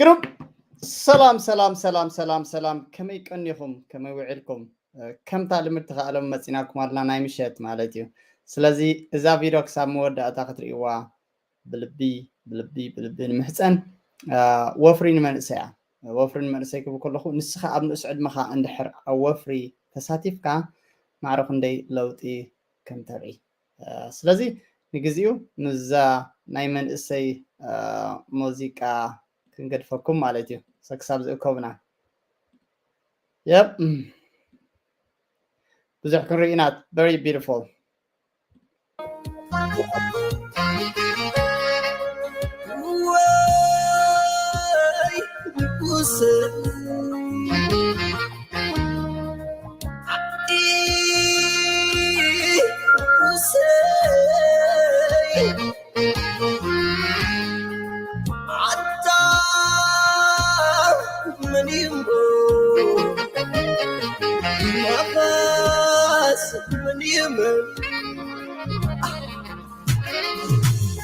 ግሩም። ሰላም ሰላም ሰላም ሰላም ሰላም፣ ከመይ ቀኒኹም? ከመይ ውዒልኩም? ከምታ ልምድ ተኻእሎም መፂናኩም ኣልና ናይ ምሸት ማለት እዩ። ስለዚ እዛ ቪድዮ ክሳብ መወዳእታ ክትርእይዋ ብልቢ ብልቢ ብልቢ ንምሕፀን። ወፍሪ ንመንእሰያ፣ ወፍሪ ንመንእሰይ ክብል ከለኹ ንስኻ ኣብ ንእስ ዕድመኻ እንድሕር ኣብ ወፍሪ ተሳቲፍካ ማዕረ ክንደይ ለውጢ ከም ተርኢ። ስለዚ ንግዚኡ ምስዛ ናይ መንእሰይ ሙዚቃ ክንገድፈኩም ማለት እዩ። ክሳብ ዝእከቡና። Yep. ብዙሕ ክንርኢ ኢና። Very beautiful.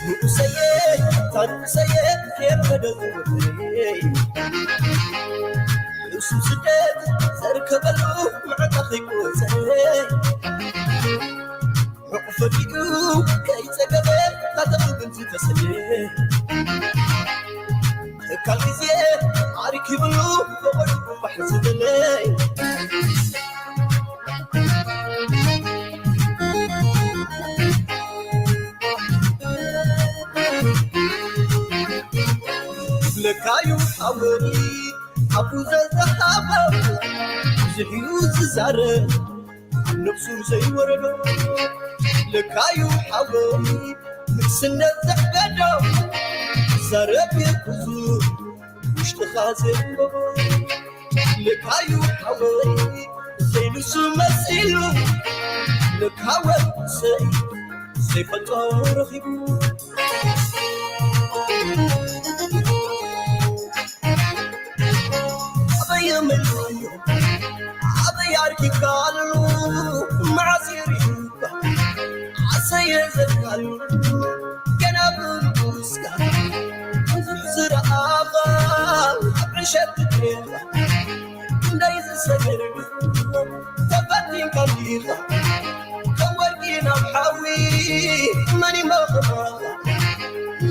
ንኡሰየ ታንሰየ ኬር በደልኩ እሱ ስደት ዘርከበሉ መዓጣኺ ቁፀይ ዕቑፈቲኡ ከይፀገበ ታተኽብል ዝተሰየ እካ ግዜ ኣርኪብሉ በቆልኩ ባሕዝብለይ ለካዩ ሓወኒ ኣቡ ዘዘሃበ ብዙሕዩ ዝዛረብ ኣብ ነብሱ ዘይወረዶ ለካዩ ሓወኒ ንግስነት ዘሕገዶ ዘረብ ብዙ ውሽጥኻ ዘንበቦ ለካዩ ሓወይ ዘይንሱ መሲሉ ለካወ ሰይ ዘይፈልጦ ረኺቡ ኣበየ መልዩ ኣበይ ኣርኪካሉ መዓሲር እዩ ኣሰየ ዘካሉ ገና ብንጉስካ ብዙሕ ዝረኣኻ ኣብ ዕሸት ትትሬኻ ክንደይ ዝሰገር ተፈቲንካ እንዲኻ ከም ወርቂ ናብ ሓዊ መን ይመኽረኻ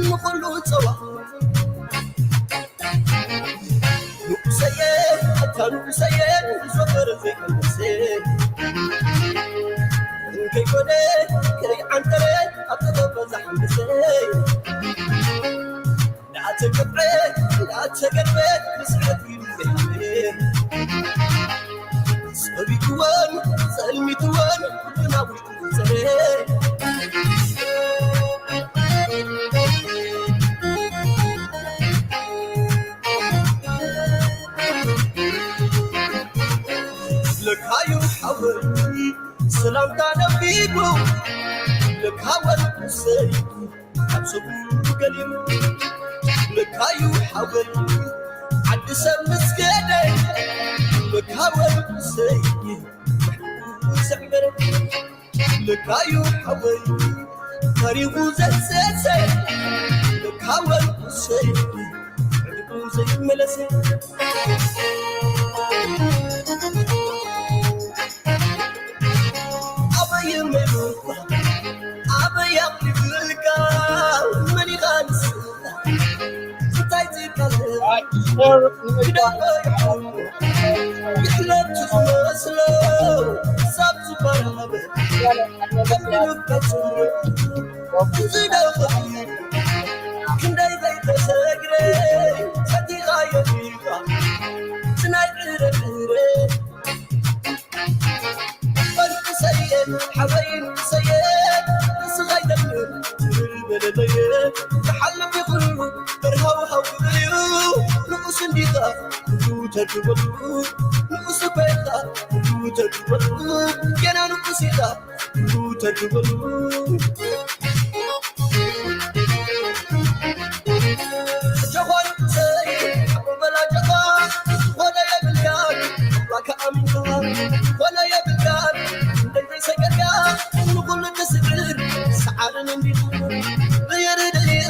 ንኹሉ ፀዋ ንኡሰየ ኣታ ንኡሰየ ዝወፈረ ዘይቀመሰ እንከይኮነ ከይዓንተረ ኣብ ተበበዛ ሓምሰ እንዳተገብረ እንዳተገድበ ምስዕት ይድዘ ጸቢትወን ጸልሚትወን ኩልና ውሽጡ ዝጸረ ለካዩ ሓወይ ሰላምታ ነፊጉ ለካ ወልሰይ ካብ ሰቡ ገሊሩ ለካዩ ሓወይ ዓዲ ሰብ ምስ ከደ ለካ ወልሰይ ዘዕበረ ለካዩ ሓወይ ታሪኹ ዘሰሰ ለካ ወልሰይ ዘይመለሰ ኣበይ መይሉካ ኣበይ ኣቅሪብልካ መን ይኻንስ እንታይ ትካለ ግደፈ ይሕለቱ ዝመስሎ ሳብ ዝበራበ ከሚሉካ ጽሩ ዝደኸ ክንደይ ዘይተሰግረ ሰቲኻዮ ዲኻ ትናይ ዕረትረ በልሰየ ሓበይ ንሰየ ንስኻ ይደምር ትብል በለለየ ዝሓልፍ ይኹሉ በርሃው ሃው ክብል እዩ ንኡስ እንዲኻ ኩሉ ተድበሉ ንኡስ እኮ ኢኻ ኩሉ ተድበሉ ገና ንኡስ ኢኻ ኩሉ ተድበሉ ጀኾን ሰይ ኣቦ በላ ጀኻ ዝኾነ የብልካን ኣምላክ ኣሚንካ ዝኾነ የብልካን እንደይ ዘይሰገድካ ንኹሉ ትስዕር ሰዓርን እንዲኻ ደየደደየ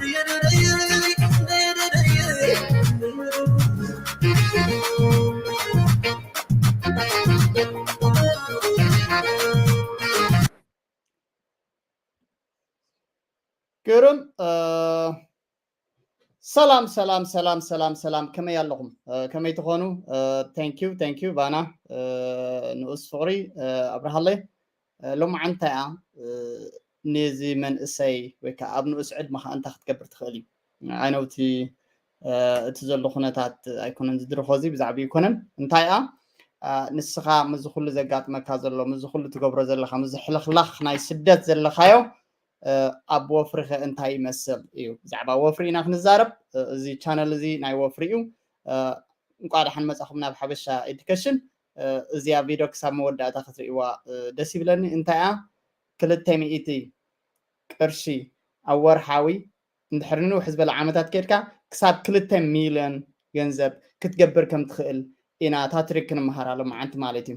ደየደደየ ደየደደየ ግርም ሰላም ሰላም ሰላም ሰላም ሰላም፣ ከመይ ኣለኹም? ከመይ ትኾኑ? Thank you thank you ባና ንኡስ ፍቕሪ ኣብርሃለይ። ሎማዓንቲ እያ ነዚ መንእሰይ ወይ ከዓ ኣብ ንኡስ ዕድመኻ እንታይ ክትገብር ትኽእል እዩ? ኣይነውቲ እቲ ዘሎ ኩነታት ኣይኮነን ዝድርኾ፣ እዚ ብዛዕባ ኣይኮነን። እንታይ እያ ንስኻ ምዚ ኩሉ ዘጋጥመካ ዘሎ፣ ምዚ ኩሉ ትገብሮ ዘለኻ፣ ምዚ ሕልኽላኽ ናይ ስደት ዘለኻዮ ኣብ ወፍሪ ከ እንታይ ይመስል እዩ? ብዛዕባ ወፍሪ ኢና ክንዛረብ። እዚ ቻነል እዚ ናይ ወፍሪ እዩ። እንቋ ደሓን መጻኹም ናብ ሓበሻ ኤዱኬሽን። እዚኣ ቪድዮ ክሳብ መወዳእታ ክትርእይዋ ደስ ይብለኒ። እንታይ እያ ክልተ ሚእቲ ቅርሺ ኣብ ወርሓዊ እንድሕር ንውሕ ዝበለ ዓመታት ከድካ ክሳብ ክልተ ሚልዮን ገንዘብ ክትገብር ከም ትኽእል ኢና ታትሪክ ክንመሃር ኣሎ መዓንቲ ማለት እዩ።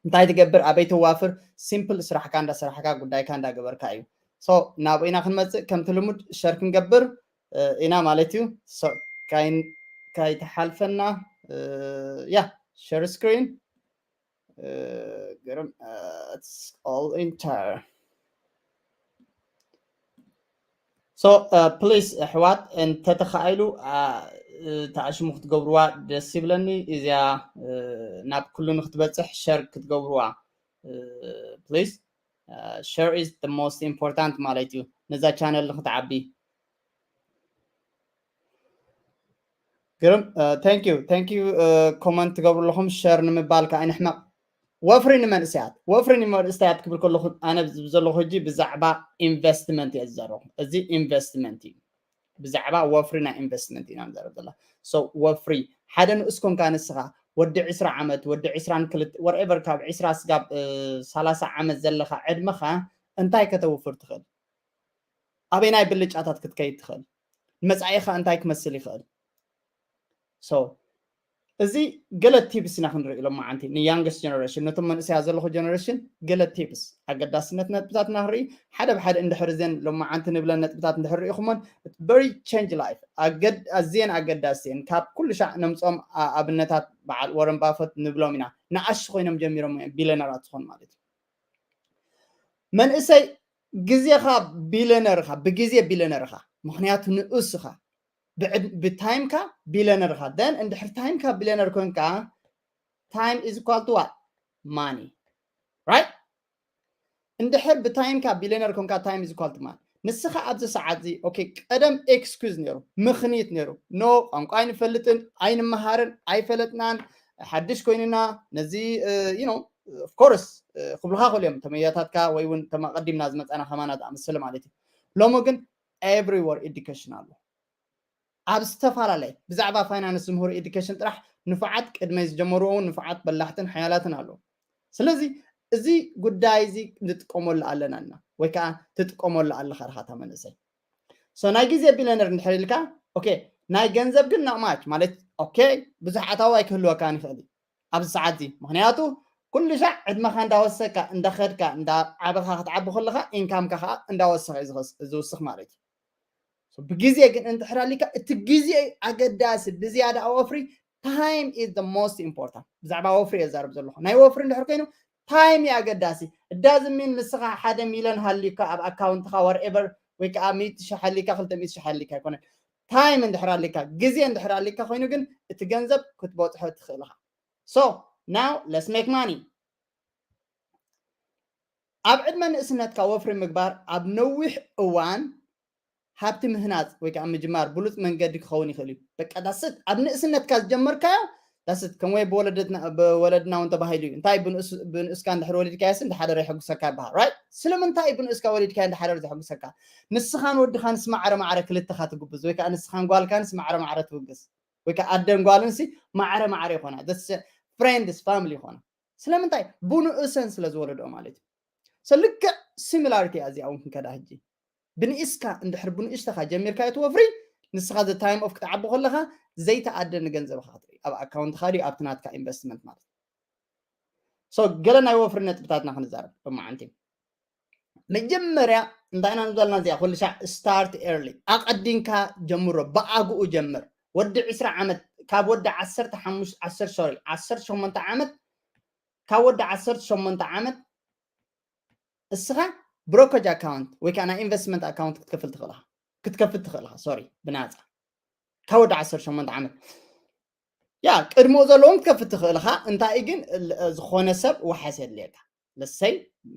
እንታይ ትገብር ኣበይ ተዋፍር? ሲምፕል ስራሕካ እንዳሰራሕካ ጉዳይካ እንዳገበርካ እዩ። ሶ ናብኡ ኢና ክንመፅእ፣ ከምቲ ልሙድ ሸር ክንገብር ኢና ማለት እዩ። ካይተሓልፈና። ያ ሸር ስክሪን ግርም all entire so please ኣሕዋት እንተተኻኢሉ ተኣሽሙ ክትገብርዋ ደስ ይብለኒ። እዚኣ ናብ ኩሉ ንክትበፅሕ ሸር ክትገብርዋ please። Share is the most important ማለት እዩ ነዛ ቻነል ንክትዓቢ። ግርም thank you thank you። ኮመንት ትገብሩ ኣለኹም፣ ሸር ንምባል ከዓ ኣይንሕመቕ። ወፍሪ ንመንእሰያት፣ ወፍሪ ንመንእሰያት ክብል ከለኹ ኣነ ዘለኹ ሕጂ ብዛዕባ ኢንቨስትመንት እየ ዝዛረቡ። እዚ ኢንቨስትመንት እዩ። ብዛዕባ ወፍሪ ናይ ኢንቨስትመንት ኢና ንዛረብ ዘላ። ወፍሪ ሓደ ንኡስ ኮንካ ንስኻ ወዲ ዕስራ ዓመት፣ ወዲ ዕስራን ክልተ whatever፣ ካብ ዕስራ ስጋብ ሰላሳ ዓመት ዘለኻ ዕድመኻ እንታይ ከተውፍር ትኽእል? ኣበይ ናይ ብልጫታት ክትከይድ ትኽእል? መጻኢኻ እንታይ ክመስል ይኽእል? So እዚ ገለ ቲፕስ ኢና ክንርኢ ኢሎም መዓንቲ ንያንግስት ጀነሬሽን፣ ነቶም መንእሰያ ዘለኹ ጀነሬሽን ገለ ቲፕስ፣ ኣገዳስነት ነጥብታት ኢና ክንርኢ። ሓደ ብሓደ እንድሕር እዘን ሎም መዓንቲ ንብለን ነጥብታት እንድሕር ርኢኹሞን very change life፣ ኣዝየን ኣገዳስየን። ካብ ኩሉ ሻዕ ነምፅኦም ኣብነታት በዓል ወረን ባፈት ንብሎም ኢና። ንኣሽ ኮይኖም ጀሚሮም ቢለነራት ዝኾኑ ማለት እዩ። መንእሰይ ግዜኻ ቢለነርኻ፣ ብግዜ ቢለነርኻ፣ ምክንያቱ ንኡስኻ ብታይምካ ቢለነርኻ። ን እንድሕር ታይምካ ቢለነር ኮንካ time is equal to what? Money, right? እንድሕር ብታይምካ ቢለነር ኮንካ time is equal to money። ንስኻ ኣብዚ ሰዓት እዚ okay፣ ቀደም ኤክስኩዝ ነይሩ፣ ምኽኒት ነይሩ፣ ኖ ቋንቋ ኣይንፈልጥን፣ ኣይንመሃርን፣ ኣይፈለጥናን፣ ሓድሽ ኮይንና ነዚ you know of course ክብሉኻ ክእሉ እዮም ተመያታትካ ወይ እውን ተመቀዲምና ዝመፃና ከማና ዝኣመሰለ ማለት እዩ። ሎሚ ግን everywhere education ኣሎ። ኣብ ዝተፈላለየ ብዛዕባ ፋይናንስ ዝምህሩ ኤዱኬሽን ጥራሕ ንፉዓት ቅድመይ ዝጀመርዎ እውን ንፉዓት በላሕትን ሓያላትን ኣለዉ። ስለዚ እዚ ጉዳይ እዚ ንጥቀመሉ ኣለና እና ወይ ከዓ ትጥቀመሉ ኣለኻ ርኻታ መንእሰይ። So ናይ ግዜ ቢለነር እንድሕር ኢልካ okay፣ ናይ ገንዘብ ግን not much ማለት okay፣ ብዙሕ ኣታዊ ኣይክህልወካን ይኽእል እዩ ኣብዚ ሰዓት እዚ። ምክንያቱ ኩሉ ሻዕ ዕድመኻ እንዳወሰካ እንዳኸድካ እንዳዓበኻ ክትዓቢ ከለኻ ኢንካምካ ከዓ እንዳወሰኸ እዩ ዝውስኽ ማለት እዩ። ብግዜ ግን እንድሕር ኣሊካ እቲ ግዜ ኣገዳሲ ብዝያዳ ኣብ ወፍሪ time is the most important። ብዛዕባ ወፍሪ እየ ዛረብ ዘለኹ። ናይ ወፍሪ እንድሕር ኮይኑ time እዩ ኣገዳሲ። እዳዝሚን ንስኻ ሓደ ሚሊዮን ሃሊካ ኣብ ኣካውንትኻ whatever ወይ ከዓ ሚእቲ ሺሕ ሃሊካ ክልተ ሚእቲ ሺሕ ሃሊካ ኣይኮነን። ታይም እንድሕር ኣሊካ፣ ግዜ እንድሕር ኣሊካ ኮይኑ ግን እቲ ገንዘብ ክትበፅሖ ትኽእል ኢኻ። So now let's make money። ኣብ ዕድመ ንእስነትካ ወፍሪ ምግባር ኣብ ነዊሕ እዋን ሃብቲ ምህናፅ ወይ ከዓ ምጅማር ብሉፅ መንገዲ ክኸውን ይኽእል እዩ። በቃ that's it። ኣብ ንእስነትካ ዝጀመርካዮ that's it። ከም ወይ ብወለድና እውን ተባሂሉ እዩ። እንታይ ብንእስካ እንድሕር ወሊድካዮስ እንዳሓደረ የሐጉሰካ ይበሃል፣ right? ስለምንታይ እዩ ብንእስካ ወሊድካዮ እንዳሓደረ ዘሐጉሰካ? ንስኻን ወድኻንስ ማዕረ ማዕረ ክልተኻ ትጉብዝ ወይ ከዓ ንስኻን ጓልካንስ ማዕረ ማዕረ ትውግዝ ወይ ከዓ ኣደን ጓልንሲ ማዕረ ማዕረ ይኾና፣ ፍሬንድስ ፋሚሊ ይኾና። ስለምንታይ? ብንኡሰን ስለ ዝወለድኦ ማለት እዩ። ልክዕ ሲሚላሪቲ እያ እዚኣ እውን ክንከዳ። ሕጂ ብንእስካ እንድሕር ብንእሽተኻ ጀሚርካዮ እቲ ወፍሪ ንስኻ the time of ክትዓቢ ከለኻ ዘይተኣደ ንገንዘብኻ ክትርኢ ኣብ ኣካውንትኻ ድዩ ኣብቲ ናትካ ኢንቨስትመንት ማለት። So ገለ ናይ ወፍሪ ነጥብታትና ክንዛረብ ሎማዓንቲ። መጀመርያ እንታይ ኢና ንብለና እዚኣ ኩሉ ሻዕ start early፣ ኣቐዲምካ ጀምሮ፣ ብኣግኡ ጀምር። ወዲ ዕስራ ዓመት ካብ ወዲ ዓሰርተ ሓሙሽተ ዓሰርተ ሶሪ ዓሰርተ ሸሞንተ ዓመት ካብ ወዲ ዓሰርተ ሸሞንተ ዓመት እስኻ brokerage account ወይ ከዓ ናይ investment account ክትከፍል ትኽእል ኢኻ ክትከፍት ትኽእል ኢኻ ሶሪ ብናፃ ካብ ወዲ ዓሰርተ ሸሞንተ ዓመት ያ ቅድሞ ዘለዎም ክትከፍት ትኽእል ኢኻ እንታይ ግን ዝኾነ ሰብ ዋሓስ የድልየካ ለሰይ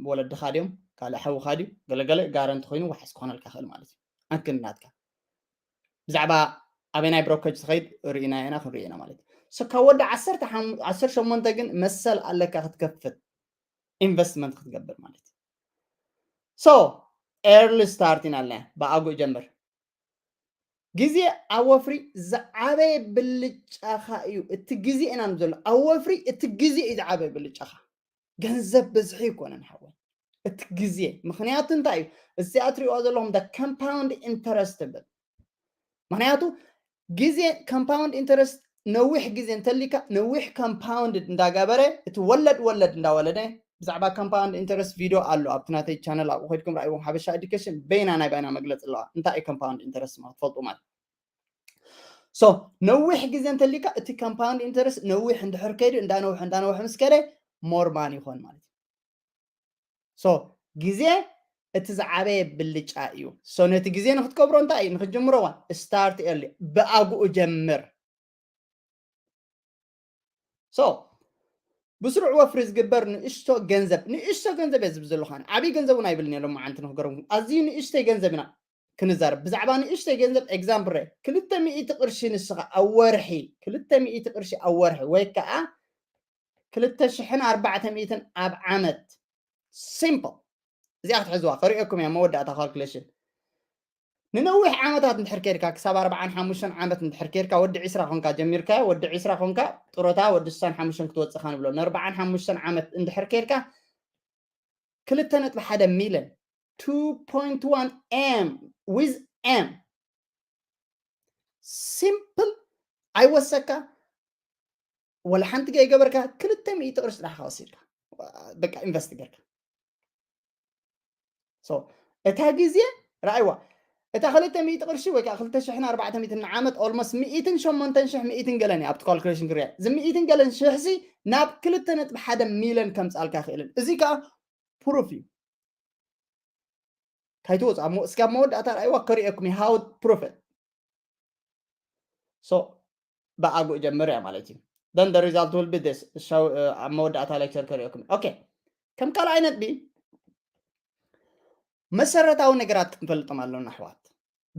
ወለድኻ ድዮም ካልእ ሓውኻ ድዩ ገለገለ ጋረንቲ ኮይኑ ዋሓስ ክኾነልካ ክእል ማለት እዩ ኣክል ናትካ ብዛዕባ ኣበይ ናይ brokerage ትኸይድ ርኢና ኢና ክንርኢ ኢና ማለት እዩ ካብ ወዲ ዓሰርተ ሸሞንተ ግን መሰል ኣለካ ክትከፍት investment ክትገብር ማለት እዩ so early start ኢና ኣለና ብኣጉ ጀምር ግዜ ኣብ ወፍሪ ዝዓበየ ብልጫኻ እዩ እቲ ግዜ ኢና ዘሎ ኣብ ወፍሪ እቲ ግዜ እዩ ዝዓበየ ብልጫኻ ገንዘብ ብዝሒ ይኮነን ሓወይ እቲ ግዜ ምክንያቱ እንታይ እዩ እዚኣ ትሪእዋ ዘለኹም compound interest ትብል ምክንያቱ ግዜ compound interest ነዊሕ ግዜ እንተሊካ ነዊሕ compound እንዳገበረ እቲ ወለድ ወለድ እንዳወለደ ብዛዕባ compound interest ቪድዮ ኣሎ ኣብቲ ናተይ ቻነል ኣብኡ ከድኩም ረኣይዎም ሓበሻ education በይና ናይ ባይና መግለፂ ኣለዋ እንታይ እዩ compound interest ማለት ትፈልጡ ማለት so ነዊሕ ግዜ እንተሊካ እቲ compound interest ነዊሕ እንድሕር ከይዱ እንዳነውሕ እንዳነውሕ ምስ ከደ more money ይኾን ማለት እዩ so ግዜ እቲ ዝዓበየ ብልጫ እዩ so ነቲ ግዜ ንክትገብሮ እንታይ እዩ ንክትጅምሮ ዋ start early ብኣግኡ ጀምር so ብስሩዕ ወፍሪ ዝግበር ንእሽቶ ገንዘብ ንእሽቶ ገንዘብ እየ ዝብል ዘለኹ ዓብይ ገንዘብ እውን ኣይብልን እየ ሎማዓንቲ ንክገርምኩም ኣዝዩ ንእሽተይ ገንዘብ ኢና ክንዛረብ ብዛዕባ ንእሽተይ ገንዘብ example ክልተ ሚእቲ ቅርሺ ንስኻ ኣብ ወርሒ ክልተ ሚእቲ ቅርሺ ኣብ ወርሒ ወይ ከዓ ክልተ ሽሕን ኣርባዕተ ሚእትን ኣብ ዓመት simple እዚኣ ክትሕዝዋ ከርእየኩም እያ መወዳእታ calculation ንነዊሕ ዓመታት እንድሕር ከይድካ ክሳብ ኣርባዓን ሓሙሽተን ዓመት እንድሕር ከይድካ ወዲ ዒስራ ኮንካ ጀሚርካዮ ወዲ ዒስራ ኮንካ ጥሮታ ወዲ ስሳን ሓሙሽተን ክትወፅእካ ንብሎ ንኣርባዓን ሓሙሽተን ዓመት እንድሕር ከይድካ ክልተ ነጥቢ ሓደ ሚልን two point one M with M simple ኣይወሰካ ወላ ሓንቲ ገይገበርካ ክልተ ሚእቲ ቅርሺ ጥራሕ ወሲድካ በቃ ኢንቨስት ገርካ እታ ግዜ ረኣይዋ እታ ክልተ ሚእቲ ቅርሺ ወይ ከዓ ክልተ ሽሕን ኣርባዕተ ሚእትን ንዓመት almost ሚእትን ሸሞንተን ሽሕ ሚእትን ገለን እያ ኣብቲ calculation ክሪያ እዚ ሚእትን ገለን ሽሕሲ ናብ ክልተ ነጥቢ ሓደ ሚልን ከምፅኣልካ ይኽእልን እዚ ከዓ proof እዩ ካይትወፅ እስካብ መወዳእታ ረኣይዋ ከሪኤኩም እዩ how proof it so ብኣግኡ ጀምር እያ ማለት እዩ then the result will be this ኣብ መወዳእታ lecture ከሪኤኩም okay ከም ካልኣይ ነጥቢ መሰረታዊ ነገራት ክንፈልጦም ኣለና ኣሕዋት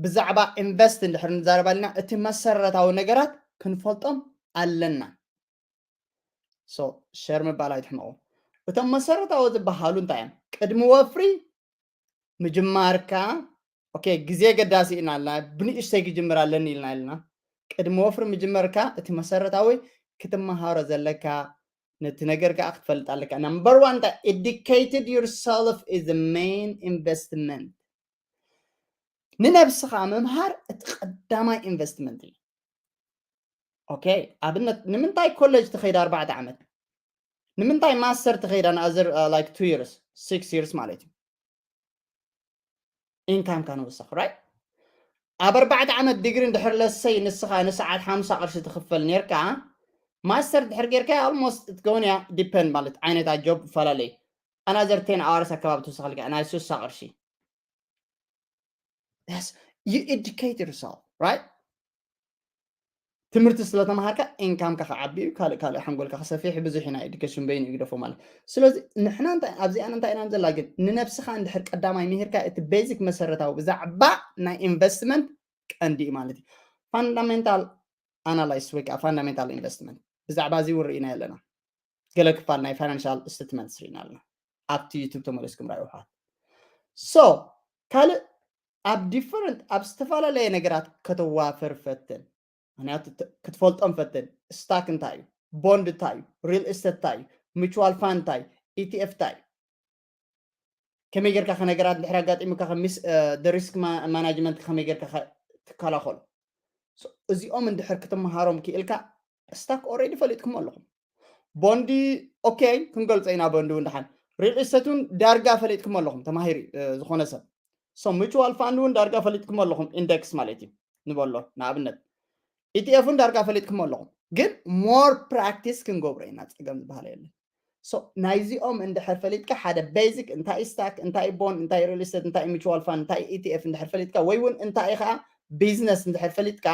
ብዛዕባ ኢንቨስት እንድሕር ንዛረብ ኣለና እቲ መሰረታዊ ነገራት ክንፈልጦም ኣለና so share ምባል ኣይትሕመቑ እቶም መሰረታዊ ዝበሃሉ እንታይ እዮም ቅድሚ ወፍሪ ምጅማርካ okay ግዜ ገዳሲ ኢና ኣለና ብንእሽተይ ክጅምር ኣለኒ ኢልና ኣለና ቅድሚ ወፍሪ ምጅመርካ እቲ መሰረታዊ ክትመሃሮ ዘለካ ነቲ ነገር ከዓ ክትፈልጥ ኣለካ number one educated yourself is the main investment ንነብስኻ ምምሃር እቲ ቀዳማይ investment እዩ okay ኣብነት ንምንታይ ኮሌጅ ትኸይድ ኣርባዕተ ዓመት ንምንታይ ማስተር ትኸይድ ኣናዘር like two years six years ማለት እዩ ኢንካምካ ንውስኽ right ኣብ ኣርባዕተ ዓመት ዲግሪ እንድሕር ለሰይ ንስኻ ንሰዓት ሓምሳ ቅርሺ ትኽፈል ነርካ ማስተር ድሕር ጌርካ almost it's going to depend ማለት ዓይነት job ይፈላለዩ ኣናዘር ten hours ኣከባቢ ትውስኸልካ ናይ ስሳ ቅርሺ you educate yourself right ትምህርቲ ስለተምሃርካ ኢንካምካ ክዓቢ እዩ ካልእ ካልእ ሓንጎልካ ክሰፊሕ ብዙሕ ኢና ኤዱኬሽን በይኑ ይግደፎ ማለት ስለዚ ንሕና ኣብዚኣና እንታይ ኢና ዘላ ግን ንነብስኻ እንድሕር ቀዳማይ ምሂርካ እቲ ቤዚክ መሰረታዊ ብዛዕባ ናይ ኢንቨስትመንት ቀንዲ እዩ ማለት እዩ fundamental analysis ወይ ከዓ fundamental investment ብዛዕባ እዚ እውን ርኢና ኣለና ገለ ክፋል ናይ financial statements ርኢና ኣለና ኣብቲ ዩቱብ ተመለስኩም ራእዩ ሓት so ካልእ ኣብ different ኣብ ዝተፈላለየ ነገራት ከተዋፍር ፈትን ምክንያቱ ክትፈልጦም ፈትን stock እንታይ እዩ bond እንታይ እዩ real estate እንታይ እዩ mutual fund እንታይ እዩ etf እንታይ እዩ ከመይ ጌርካ ከነገራት ድሕር ኣጋጢሙካ ከሚስ the risk management ከመይ ጌርካ ትከላኸሉ እዚኦም እንድሕር ክትመሃሮም ክኢልካ stock already ፈሊጥኩም ኣለኹም ቦንዲ okay ክንገልፆ ኢና ቦንዲ እውን ደሓን real estate እውን ዳርጋ ፈሊጥኩም ኣለኹም ተማሂሪ ዝኾነ ሰብ so mutual fund እውን ዳርጋ ፈሊጥኩም ኣለኹም index ማለት እዩ ንበሎ ንኣብነት etf እውን ዳርጋ ፈሊጥኩም ኣለኹም ግን more practice ክንገብሮ ኢና ፀገም ዝበሃል የለን So ናይዚኦም እንድሕር ፈሊጥካ ሓደ basic እንታይ stock እንታይ bond እንታይ real estate እንታይ mutual fund እንታይ E T F እንድሕር ፈሊጥካ ወይ እውን እንታይ ከዓ business እንድሕር ፈሊጥካ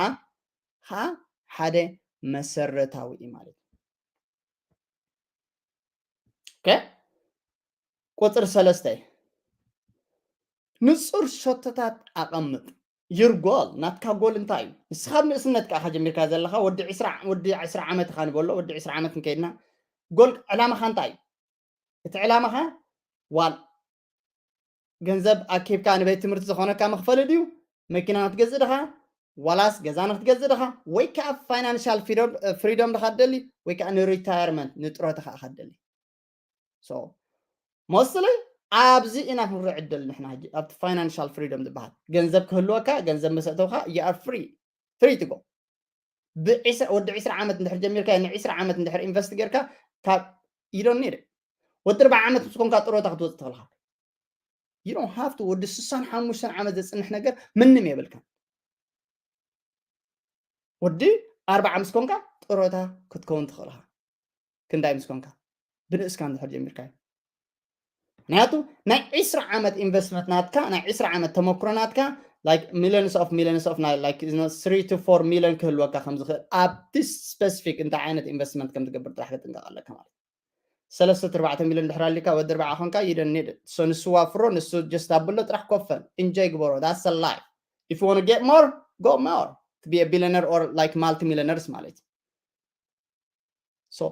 ከዓ ሓደ መሰረታዊ እዩ ማለት እዩ። Okay? ቁፅሪ ሰለስተ ንፁር ሸቶታት ኣቐምጥ። Your goal ናትካ ጎል እንታይ እዩ? ንስኻ ኣብ ንእስነት ከዓ ጀሚርካ ዘለኻ ወዲ ዕስራ ወዲ ዕስራ ዓመት ኢኻ ንበሎ ወዲ ዕስራ ዓመት እንከይድና ጎል ዕላማኻ እንታይ እዩ? እቲ ዕላማኻ ዋል ገንዘብ ኣኪብካ ንቤት ትምህርቲ ዝኾነካ መኽፈሊ ድዩ? መኪና ክትገዝእ ድኻ? ዋላስ ገዛ ንክትገዝእ ድኻ? ወይ ከዓ financial freedom ድኻ ትደሊ ወይ ከዓ ንሪታየርመንት ንጥሮታ ከዓ ትደሊ? So mostly ኣብዚ ኢና ክንርዕድ ደል ንሕና ሕጂ ኣብቲ financial freedom ዝበሃል ገንዘብ ክህልወካ ገንዘብ መሰእተውካ you are free free to go ብወዲ ዕስራ ዓመት እንድሕር ጀሚርካ ንዕስራ ዓመት እንድሕር ኢንቨስት ጌርካ ካብ you don't need it ወዲ ኣርባዓ ዓመት ምስ ኮንካ ጥሮታ ክትወፅእ ትኽእልካ you don't have to ወዲ ስሳን ሓሙሽተን ዓመት ዘፅንሕ ነገር ምንም የብልካ ወዲ ኣርባዓ ምስ ኮንካ ጥሮታ ክትከውን ትኽእልካ ክንዳይ ምስ ኮንካ ብንእስካ እንድሕር ጀሚርካ እዩ ምክንያቱ ናይ ዕስራ ዓመት ኢንቨስትመንት ናትካ ናይ ዕስራ ዓመት ተመክሮ ናትካ like millions of millions of ናይ like three to four million ክህልወካ ከም ዝኽእል ኣብቲ specific እንታይ ዓይነት ኢንቨስትመንት ከም ትገብር ጥራሕ ክጥንቀቕ ኣለካ ማለት ሰለስተ ኣርባዕተ ሚሊዮን ድሕር ኣሊካ ወዲ ኣርባዓ ኮንካ you don't need it so ንሱ ዋፍሮ ንሱ just ኣብሎ ጥራሕ ኮፈል enjoy ግበሮ that's a life if you want to get more go more to be a billionaire or like multi millionaires ማለት እዩ so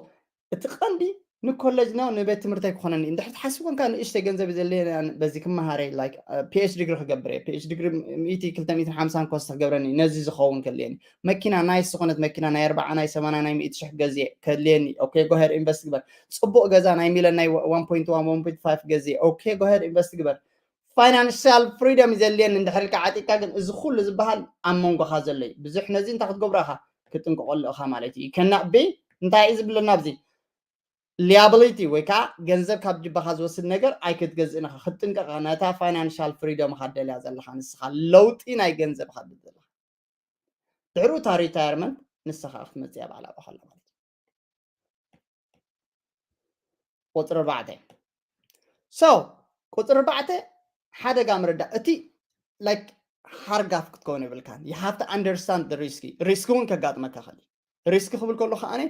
እቲ ቀንዲ ንኮሌጅ ነው ንቤት ትምህርቲ ኣይክኾነኒ እንድሕር ትሓስብ ኮንካ ንእሽተይ ገንዘብ ዘለ በዚ ክመሃረ ፒኤች ዲግሪ ክገብር እየ ፒኤች ዲግሪ ሚእቲ ክልተ ሚእትን ሓምሳን ኮስት ክገብረኒ ነዚ ዝኸውን ከልየኒ መኪና ናይ ዝኾነት መኪና ናይ ኣርባዓ ናይ ሰማና ናይ ሚእቲ ሽሕ ገዝየ ከልየኒ okay go ahead invest ግበር ፅቡቅ ገዛ ናይ ሚለን ናይ one point one one point five ገዝየ okay go ahead invest ግበር financial freedom ዘልየኒ እንድሕር ኢልካ ዓጢጥካ ግን እዚ ኩሉ ዝበሃል ኣብ መንጎኻ ዘሎ እዩ ብዙሕ ነዚ እንታይ ክትገብሮ ኢኻ ክጥንቀቐሉ ኢኻ ማለት እዩ ከናቢ እንታይ እዩ ዝብለና ኣብዚ liability ወይ ከዓ ገንዘብ ካብ ጅባኻ ዝወስድ ነገር ኣይክትገዝእን ኢኻ ክትጥንቀቕ ነታ financial freedom ኻ ደልያ ዘለኻ ንስኻ ለውጢ ናይ ገንዘብ ኻ ዘለኻ ድሕሩ እታ retirement ንስኻ ክትመፅያ ባዕላ ባኸላ ማለት ቁፅሪ ኣርባዕተ so ቁፅሪ ኣርባዕተ ሓደጋ ምርዳእ እቲ like ሃርጋፍ ክትከውን የብልካን you have to understand the risk risk እውን ከጋጥመካ ኸእል risk ክብል ከሎ ከዓነ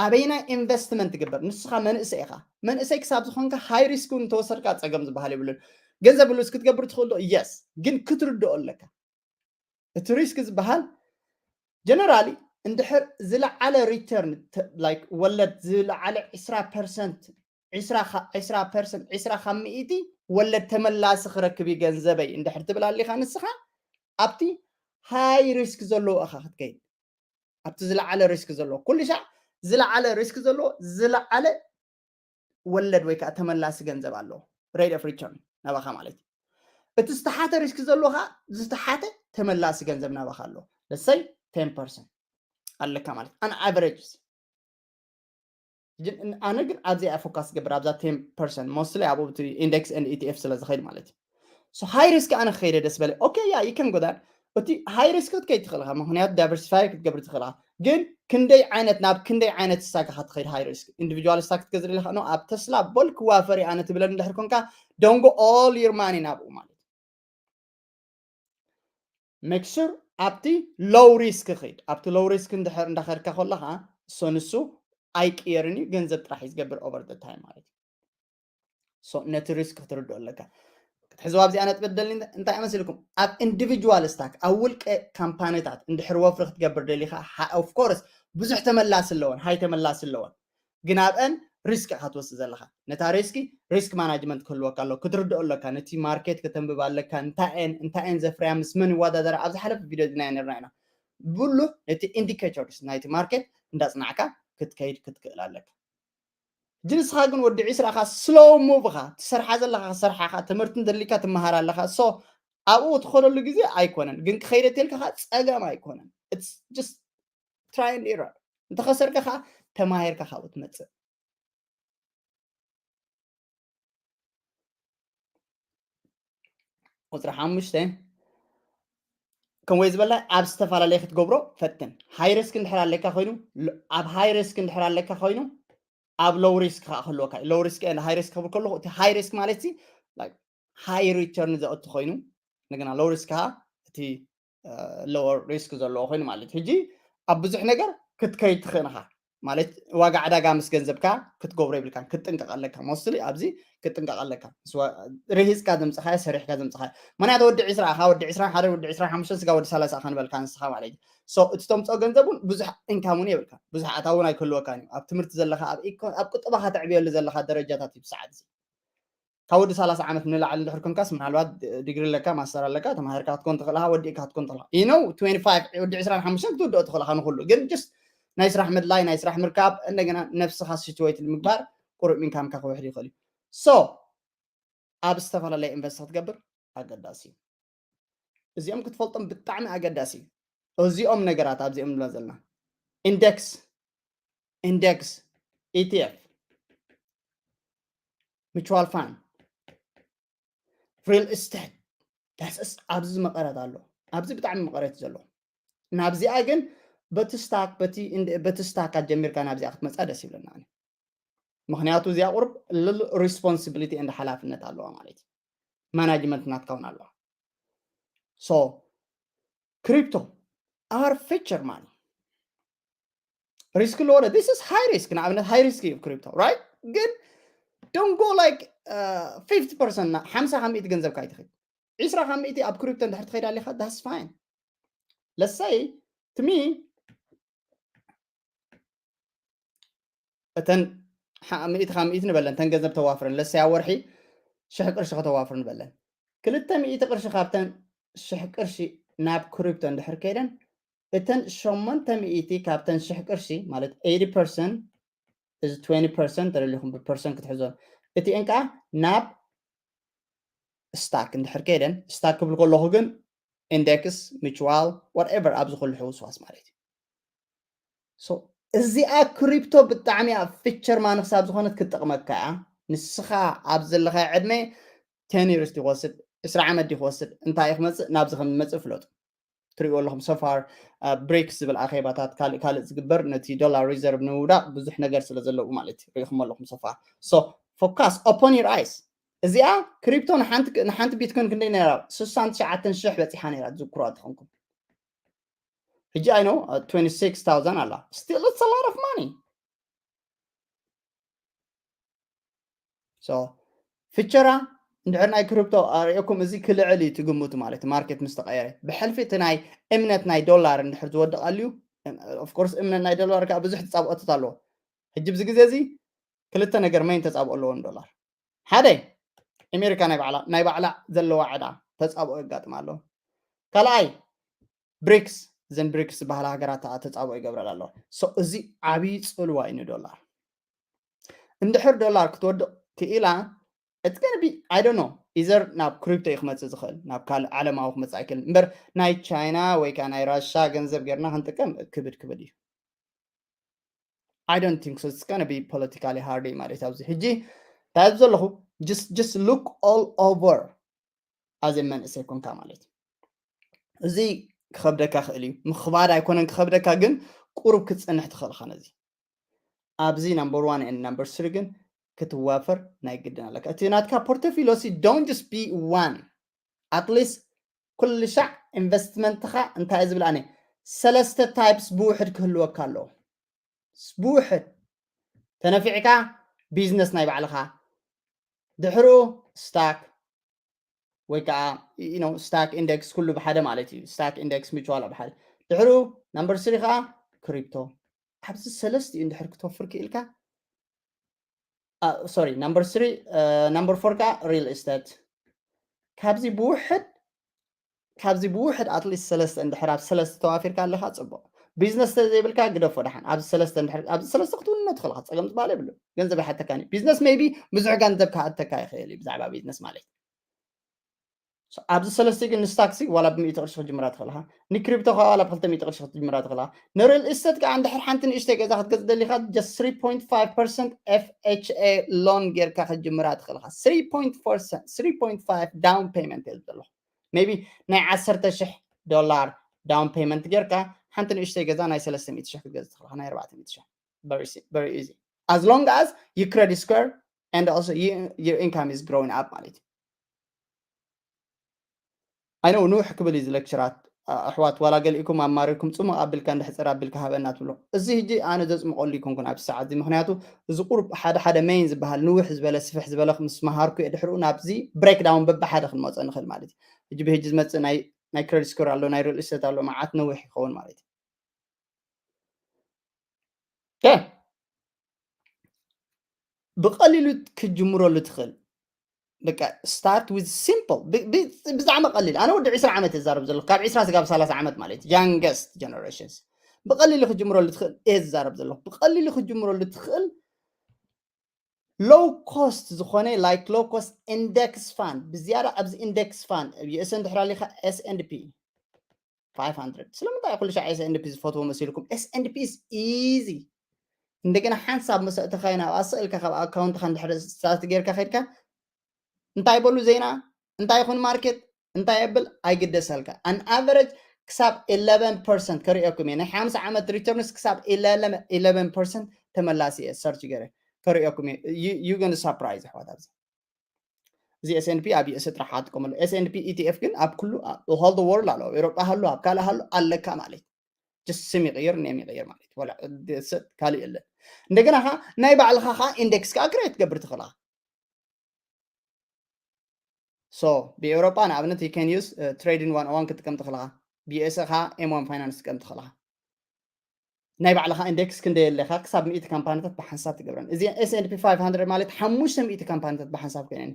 ኣበይናይ ኢንቨስትመንት ትግበር ንስኻ መንእሰይ ኢኻ መንእሰይ ክሳብ ዝኾንካ ሃይ ሪስክ እውን ተወሰድካ ፀገም ዝበሃል የብሉን ገንዘብ ብሉስ ክትገብር ትኽእሎ yes ግን ክትርድኦ ኣለካ እቲ ሪስክ ዝበሃል generally እንድሕር ዝለዓለ return like ወለድ ዝለዓለ ዕስራ percent ዕስራ percent ዕስራ ካብ ሚእቲ ወለድ ተመላሲ ክረክብ እዩ ገንዘበይ እንድሕር ትብል ኣሊኻ ንስኻ ኣብቲ ሃይ ሪስክ ዘለዎ ኢኻ ክትከይድ ኣብቲ ዝለዓለ ሪስክ ዘለዎ ኩሉ ሻዕ ዝለዓለ ሪስክ ዘለዎ ዝለዓለ ወለድ ወይ ከዓ ተመላሲ ገንዘብ ኣለዎ rate of return ናባኻ ማለት እዩ እቲ ዝተሓተ ሪስክ ዘለዎ ከዓ ዝተሓተ ተመላሲ ገንዘብ ናባኻ ኣለዎ let's say ten percent ኣለካ ማለት on average ኣነ ግን ኣብዚ እያ ፎካስ ዝገብር ኣብዛ ten percent mostly ኣብኡ index and E T F ስለ ዝኸይድ ማለት እዩ so high risk ኣነ ክኸይደ ደስ በለ okay yeah you can go that እቲ high risk ክትከይድ ትኽእል ኢኻ ምክንያቱ diversify ክትገብር ትኽእል ኢኻ ግን ክንደይ ዓይነት ናብ ክንደይ ዓይነት stock ኢኻ ትኸይድ high risk individual stock ክትገዝእ ኢኻ no ኣብ ተስላ ቦልክ ዋፈሪ ኣነ ትብለኒ እንድሕር ኮንካ don't go all your money ናብኡ ማለት make sure ኣብቲ low risk ኸይድ ኣብቲ low risk እንድሕር እንዳኸድካ ከለኻ እሶ ንሱ ኣይቅየርን እዩ ገንዘብ ጥራሕ እዩ ዝገብር over the time ማለት እዩ so ነቲ risk ክትርድኦ ኣለካ ክትሕዝዋ ኣብዚኣ ነጥቢ ደሊ እንታይ መሲልኩም ኣብ individual stock ኣብ ውልቀ ካምፓኒታት እንድሕር ወፍሪ ክትገብር ደሊኻ of course ብዙሕ ተመላሲ ኣለወን ሃይ ተመላሲ ኣለወን ግን ኣብአን risk ኢኻ ትወስድ ዘለኻ ነታ risk risk management ክህልወካ ኣሎ ክትርድኦ ኣለካ ነቲ market ከተንብብ ኣለካ እንታይ እየን እንታይ እየን ዘፍርያ ምስ መን ይወዳደራ ኣብ ዝሓለፈ ቪድዮ ድናዮ ነርና ኢና ብሉ ነቲ indicators ናይቲ market እንዳፅናዕካ ክትከይድ ክትክእል ኣለካ ሕጂ ንስኻ ግን ወዲ ዒስራ ኢኻ slow move ኢኻ ትሰርሓ ዘለኻ ክሰርሓ ኢኻ ትምህርቲ እንደሊካ ትመሃር ኣለኻ so ኣብኡ ትኸደሉ ግዜ ኣይኮነን ግን ክኸይደ ተልካ ኸዓ ፀገም ኣይኮነን it's just try and error እንተኸሰርካ ኸዓ ተማሂርካ ካብኡ ትመፅእ ቁፅሪ ሓሙሽተ ከምወይ ዝበልና ኣብ ዝተፈላለየ ክትገብሮ ፈትን high risk እንድሕር ኣለካ ኮይኑ ኣብ high risk እንድሕር ኣለካ ኮይኑ ኣብ low risk ከዓ ክህልወካ እዩ። Low risk and high risk ክብል ከለኹ እቲ high risk ማለት ሲ high return ዘእቱ ኮይኑ፣ እንደገና low risk ከዓ እቲ lower risk ዘለዎ ኮይኑ ማለት እዩ። ሕጂ ኣብ ብዙሕ ነገር ክትከይድ ትኽእል ኢኻ። ማለት ዋጋ ዕዳጋ ምስ ገንዘብካ ክትገብሮ ይብልካን፣ ክትጥንቀቕ ኣለካ። Mostly ኣብዚ ክትጥንቀቕ ኣለካ። ርሂፅካ ዘምፅኻዮ፣ ሰሪሕካ ዘምፅኻዮ። ምክንያቱ ወዲ ዕስራ ኢኻ፣ ወዲ ዕስራን ሓደን፣ ወዲ ዕስራን ሓሙሽተን ስጋ ወዲ ሰላሳ ኢኻ ንበልካ ንስኻ ማለት እዩ። So እቲ ተምፅኦ ገንዘብ እውን ብዙሕ income እውን የብልካ፣ ብዙሕ ኣታዊ እውን ኣይክህልወካን እዩ። ኣብ ትምህርቲ ዘለኻ፣ ኣብ ቁጠባኻ ተዕብየሉ ዘለኻ ደረጃታት እዩ ብሰዓት እዚ። ካብ ወዲ ሰላሳ ዓመት ንላዕሊ እንድሕር ኮንካስ፣ ምናልባት ዲግሪ ኣለካ፣ ማስተር ኣለካ፣ ተማሂርካ ክትኮን ትኽእል ኢኻ፣ ወዲእካ ክትኮን ትኽእል ኢኻ። You know twenty five፣ ወዲ ዕስራን ሓሙሽተን ክትውድኦ ትኽእል ኢኻ ንኹሉ። ግን just ናይ ስራሕ ምድላይ፣ ናይ ስራሕ ምርካብ፣ እንደገና ነብስኻ situate ንምግባር ቁሩብ income ካ ክውሕድ ይኽእል እዩ። So ኣብ ዝተፈላለየ invest ክትገብር ኣገዳሲ እዩ። እዚኦም ክትፈልጦም ብጣዕሚ ኣገዳሲ እዩ። እዚኦም ነገራት ኣብዚኦም ንብሎም ዘለና index፣ index፣ E T F፣ mutual fund፣ real estate፣ that's it። ኣብዚ መቐረት ኣሎ። ኣብዚ ብጣዕሚ መቐረት ዘሎ። ናብዚኣ ግን በቲ ስታክ፣ በቲ እንድ-፣ በቲ ስታካት ጀሚርካ ናብዚኣ ክትመፃ ደስ ይብለና። ምክንያቱ እዚኣ ቁርብ ልል responsibility and ሓላፍነት ኣለዋ ማለት እዩ። ማናጅመንት ናትካ እውን ኣለዋ። So crypto are future money። Risk ኣለዎ ዶ? This is high risk። ንኣብነት high risk እዩ crypto፣ right? ግን don't go like fifty percent፣ ሓምሳ ካብ ሚእቲ ገንዘብካ ኣይትኽእል። ዕስራ ካብ ሚእቲ ኣብ ክሪፕቶ እንድሕር ትኸይድ ኣለኻ፣ that's fine። Let's say to me እተን ሚእቲ ካብ ሚእቲ ንበለን፣ እተን ገንዘብ ተዋፍረን፣ let's say ኣብ ወርሒ ሽሕ ቅርሺ ከተዋፍር ንበለን። ክልተ ሚእቲ ቅርሺ ካብተን ሽሕ ቅርሺ ናብ ክሪፕቶ እንድሕር ከይደን፣ እተን ሸሞንተ ሚእቲ ካብተን ሽሕ ቅርሺ ማለት eighty percent is twenty percent ተደሊኹም ብፐርሰንት ክትሕዞ፣ እቲአን ከዓ ናብ ስታክ እንድሕር ከይደን፣ ስታክ ክብል ከለኹ ግን ኢንደክስ፣ ሚቹዋል፣ whatever ኣብዚ ኩሉ ሕውስዋስ ማለት እዩ። So እዚኣ ክሪፕቶ ብጣዕሚ ኣብ ፊቸር ማኒ ክሳብ ዝኾነት ክትጠቕመካ እያ። ንስኻ ኣብ ዘለኻ ዕድመ ten years ድዩ ክወስድ፣ ዕስራ ዓመት ድዩ ክወስድ፣ እንታይ እዩ ክመፅእ፣ ናብዚ ከም ዝመፅእ ፍለጡ። ትሪእዎ ኣለኹም so far ብሪክስ ዝብል ኣኼባታት ካልእ ካልእ ዝግበር ነቲ ዶላር ሪዘርቭ ንምውዳቕ ብዙሕ ነገር ስለ ዘለዉ ማለት እዩ። ሪኢኹም ኣለኹም so far። So focus, open your eyes። እዚኣ ክሪፕቶ ንሓንቲ ንሓንቲ ቢትኮይን ክንደይ ነይራ? ስሳን ትሽዓተን ሽሕ በፂሓ ነይራ፣ ትዝክሮ ተኾንኩም። ሕጂ I know twenty six thousand ኣላ። Still it's a lot of money። So ፊቸራ እንድሕር ናይ ክሪፕቶ ኣርእየኩም፣ እዚ ክልዕል እዩ ትግምቱ ማለት ማርኬት ምስ ተቐየረ። ብሕልፊ እቲ ናይ እምነት ናይ ዶላር እንድሕር ዝወድቕ ኣልዩ፣ of course እምነት ናይ ዶላር ከዓ ብዙሕ ተጻብኦታት ኣለዎ። ሕጂ ብዚ ግዜ እዚ ክልተ ነገር መይን ተጻብኦ ኣለዎ ንዶላር። ሓደ ኣሜሪካ ናይ ባዕላ ናይ ባዕላ ዘለዋ ዕዳ ተጻብኦ የጋጥማ ኣሎ። ካልኣይ ብሪክስ፣ እዘን ብሪክስ ዝበሃላ ሃገራት ተጻብኦ ይገብረላ ኣለዋ። So እዚ ዓብዪ ጽልዋ እዩ ንዶላር። እንድሕር ዶላር ክትወድቕ ክኢላ it's gonna be I don't know either ናብ ክሪፕቶ እዩ ክመፅእ ዝኽእል፣ ናብ ካልእ ዓለማዊ ክመፅእ ኣይክእልን እምበር ናይ ቻይና ወይ ከዓ ናይ ራሻ ገንዘብ ጌርና ክንጥቀም ክብድ ክብድ እዩ። I don't think so it's gonna be politically hard ማለት ኣብዚ ሕጂ እንታይ ዘለኹ just just look all over as a መንእሰይ ኮንካ ማለት እዩ። እዚ ክኸብደካ ክእል እዩ፣ ምኽባድ ኣይኮነን ክኸብደካ፣ ግን ቁሩብ ክትፀንሕ ትኽእል ኢኻ ነዚ። ኣብዚ number one and number three ግን ክትዋፈር ናይ ግድን ኣለካ። እቲ ናትካ ፖርቶፊሎ ሲ don't just be one, at least ኩሉ ሻዕ ኢንቨስትመንትኻ እንታይ ዝብል ኣነ ሰለስተ ታይፕስ ብውሕድ ክህልወካ ኣለዎ። ብውሕድ ተነፊዕካ ቢዝነስ ናይ ባዕልኻ፣ ድሕሩ ስታክ ወይ ከዓ ስታክ ኢንደክስ ኩሉ ብሓደ ማለት እዩ። ስታክ ኢንደክስ ሚቹዋል ብሓደ፣ ድሕሩ number three ከዓ ክሪፕቶ። ኣብዚ ሰለስቲኡ እንድሕር ክትወፍር ክኢልካ፣ ሶሪ number three number four ከዓ ሪል ስቴት። ካብዚ ብውሕድ ካብዚ ብውሕድ ኣትሊስት ሰለስተ እንድሕር ኣብ ሰለስተ ተዋፊርካ ኣለካ ፅቡቅ። ቢዝነስ ተዘይብልካ ግደፎ ደሓን። ኣብዚ ሰለስተ እንድሕር ኣብዚ ሰለስተ ክትውንኖ ትኽእልካ ፀገም ዝበሃል የብሉ። ገንዘብ ኣይሓተካን እዩ። ቢዝነስ ሜይቢ ብዙሕ ገንዘብ ክሓተካ ይኽእል እዩ ብዛዕባ ቢዝነስ ማለት። ኣብዚ ሰለስተ ግን ንስታክሲ ዋላ ብሚእቲ ቅርሺ ክትጅምራ ትኽእልካ፣ ንክሪፕቶ ከዓ ዋላ ብክልተ ሚእቲ ቅርሺ ክትጅምራ ትኽእልካ። ንሪል ኢስቴት ከዓ እንድሕር ሓንቲ ንእሽተይ ገዛ ክትገዝ ደሊካ just three point five percent F H A loan ጌርካ ክትጅምራ ትኽእልካ። Three point four three point five down payment እየ ዘለኹ። ሜቢ ናይ ዓሰርተ ሽሕ ዶላር ዳውን ፔመንት ጌርካ ሓንቲ ንእሽተይ ገዛ ናይ ሰለስተ ሚእቲ ሽሕ ክትገዝ ትኽእልካ፣ ናይ ኣርባዕተ ሚእቲ ሽሕ። Very easy። As long as you credit score and also you, your income is growing up ማለት እዩ። I know ንውሕ ክብል እዩ ዝለክቸራት ኣሕዋት፣ ዋላ ገሊእኩም ኣማሪርኩም ጽሙቕ ኣቢልካ እንድሕጸር ኣቢልካ ሃበና ትብሎ። እዚ ሕጂ ኣነ ዘጽምቐሉ ይኮንኩን ኣብዚ ሰዓት እዚ፣ ምክንያቱ እዚ ቁሩብ ሓደ ሓደ ሜይን ዝበሃል ንውሕ ዝበለ ስፍሕ ዝበለ ምስ መሃርኩ እየ ድሕሪኡ ናብዚ ብሬክዳውን በብሓደ ክንመጾ ንኽእል ማለት እዩ። ሕጂ ብሕጂ ዝመጽእ ናይ ናይ ክረዲት ስኮር ኣሎ፣ ናይ ሪል ስቴት ኣሎ፣ መዓት ነዊሕ ይኸውን ማለት እዩ። ብቀሊሉ ክትጅምረሉ ትኽእል። በቃ start with simple፣ ብዛዕባ ቀሊል። ኣነ ወዲ ዕስራ ዓመት እዛረብ ዘለኹ፣ ካብ ዕስራ ስጋብ ሰላሳ ዓመት ማለት፣ youngest generations፣ ብቀሊሉ ክትጅምረሉ ትኽእል እየ ዝዛረብ ዘለኹ። ብቀሊሉ ክትጅምረሉ ትኽእል low cost ዝኾነ፣ like low cost index fund። ብዝያዳ ኣብዚ index fund ዩኤስ እንድሕር ኣሊኻ S and P five hundred። ስለምንታይ ኩሉ ሻዕ S and P ዝፈትዎ መሲልኩም? S and P is easy። እንደገና ሓንሳብ ምስ ኣእተኻዮ ናብ ኣስእልካ ካብ ኣካውንትካ እንድሕር start ጌርካ ከድካ እንታይ በሉ ዜና እንታይ ይኹን ማርኬት እንታይ የብል ኣይግደሰልካ። An average ክሳብ eleven percent ከርእየኩም እየ። ናይ ሓምሳ ዓመት returns ክሳብ eleven percent ተመላሲ እየ search ገይረ ከርእየኩም እየ። You gonna surprise ኣሕዋት። ኣብዚ እዚ S and P ኣብ ዩኤስ ጥራሕ ኣጥቀመሉ። S and P E T F ግን ኣብ ኩሉ all the world ኣሎ። ኣብ ኤሮጳ ሃሉ ኣብ ካልእ ሃሉ ኣለካ ማለት just ስም ይቕይር ኔም ይቕይር ማለት ወላ ካልእ የለን። እንደገና ኻ ናይ ባዕልኻ ኻ ኢንዴክስ ካ ክሬት ትገብር ትኽእላ። So ብኤውሮጳ ንኣብነት you can use trading one oh one ክትጥቀም ትኽእላ፣ ብዩኤስ ኻ M one finance ትጥቀም ትኽእላ። ናይ ባዕልኻ ኢንዴክስ ክንደይ ኣለካ ክሳብ ሚእቲ ካምፓኒታት ብሓንሳብ ትገብረን። እዚ S and P five hundred ማለት ሓሙሽተ ሚእቲ ካምፓኒታት ብሓንሳብ ኮይነን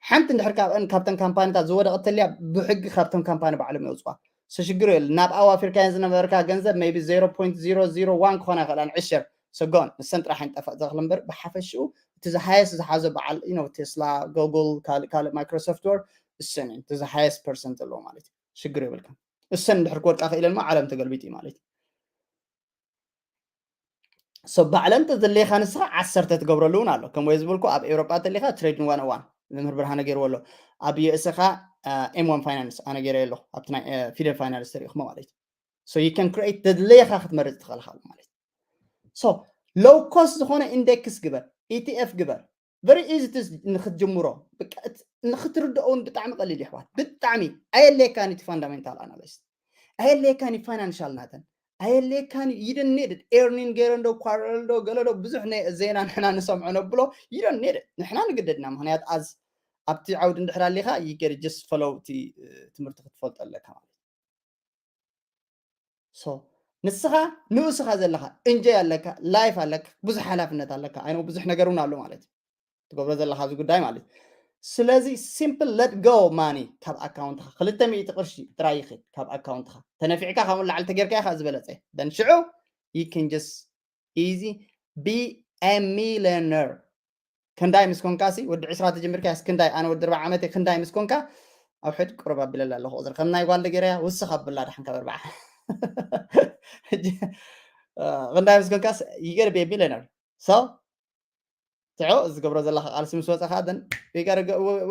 ሓንቲ እንድሕር ካብአን ካብተን ካምፓኒታት ዝወደቐት ተልያ ብሕጊ ካብቶም ካምፓኒ ባዕሎም የውፅዋ። So ሽግር የለ። ናብ ኣዋፊርካየን ዝነበርካ ገንዘብ maybe zero point zero zero one ክኾና ይኽእላ ንዕሸር ሰጎን ንሰን ጥራሕ ይንጠፋእ ዘኽል እምበር ብሓፈሽኡ እቲ ዝሃየስ ዝሓዘ በዓል you know ቴስላ፣ ጉግል፣ ካልእ ካልእ ማይክሮሶፍት ወር እሰን እቲ ዝሃየስ ፐርሰንት ዘለዎ ማለት እዩ። ሽግር የብልካ። እሰን እንድሕር ክወድቃ ክኢለንማ ዓለም ተገልቢጡ እዩ ማለት እዩ። So ባዕለን ተዘለኻ ንስኻ ዓሰርተ ትገብረሉ እውን ኣሎ። ከም ወይ ዝበልኩ ኣብ ኤውሮጳ ተሊኻ ትሬድን ዋን ዋን መምህር ብርሃነ ገይርዎ ኣሎ። ኣብ ዩኤስ ኻ M one finance ኣነ ገይረ ኣለኹ ኣብቲ ናይ ፊደል ፋይናንስ ተሪእኹሞ ማለት እዩ። So you can create ተድለየኻ ክትመርጽ ትኽእል ኢኻ ማለት እዩ። So low cost ዝኾነ ኢንዴክስ ግበር፣ ኢቲኤፍ ግበር። Very easy ንክትጅምሮ ንክትርድኦ እውን ብጣዕሚ ቀሊል ይሕዋት። ብጣዕሚ ኣየድልየካን እቲ ፋንዳሜንታል ኣናሊስት፣ ኣየድልየካን ፋይናንሻል ናተን፣ ኣየድልየካን you don't need it። ኤርኒን ገይረ እንዶ ኳረል ዶ ገለ ዶ ብዙሕ ዜና ንሕና ንሰምዖ ነብሎ you don't need it። ንሕና ንግደድና ምክንያት ኣዝ ኣብቲ ዓውዲ እንድሕር ኣሊኻ you get just follow እቲ ትምህርቲ ክትፈልጦ ኣለካ ማለት እዩ። So ንስኻ ንኡስኻ ዘለኻ እንጆይ ኣለካ፣ ላይፍ ኣለካ፣ ብዙሕ ሓላፍነት ኣለካ። ኣይ ብዙሕ ነገር እውን ኣሎ ማለት እዩ ትገብሮ ዘለኻ እዚ ጉዳይ ማለት እዩ። ስለዚ simple let go money ካብ ኣካውንትኻ ክልተ ሚእቲ ቅርሺ ጥራይ ይኽድ ካብ ኣካውንትኻ ተነፊዕካ ካብኡ ላዕሊ ተጌርካ ኢኻ ዝበለፀ then ሽዑ you can just easy be a millionaire። ክንዳይ ምስ ኮንካ ሲ ወዲ ዕስራ ተጀሚርካ ስ ክንዳይ ኣነ ወዲ ኣርባዓ ዓመት ክንዳይ ምስ ኮንካ ኣብ ሕድ ቁርብ ኣቢለላ ኣለኹ ቁፅሪ ከም ናይ ጓል ገይረያ ውስኽ ኣብላ ደሓን ካብ ኣርባዓ ክንዳይ ምስ ኮንካ you get be a millionaire። So ትዑ ዝገብሮ ዘለካ ቃልሲ ምስ ወፀካ then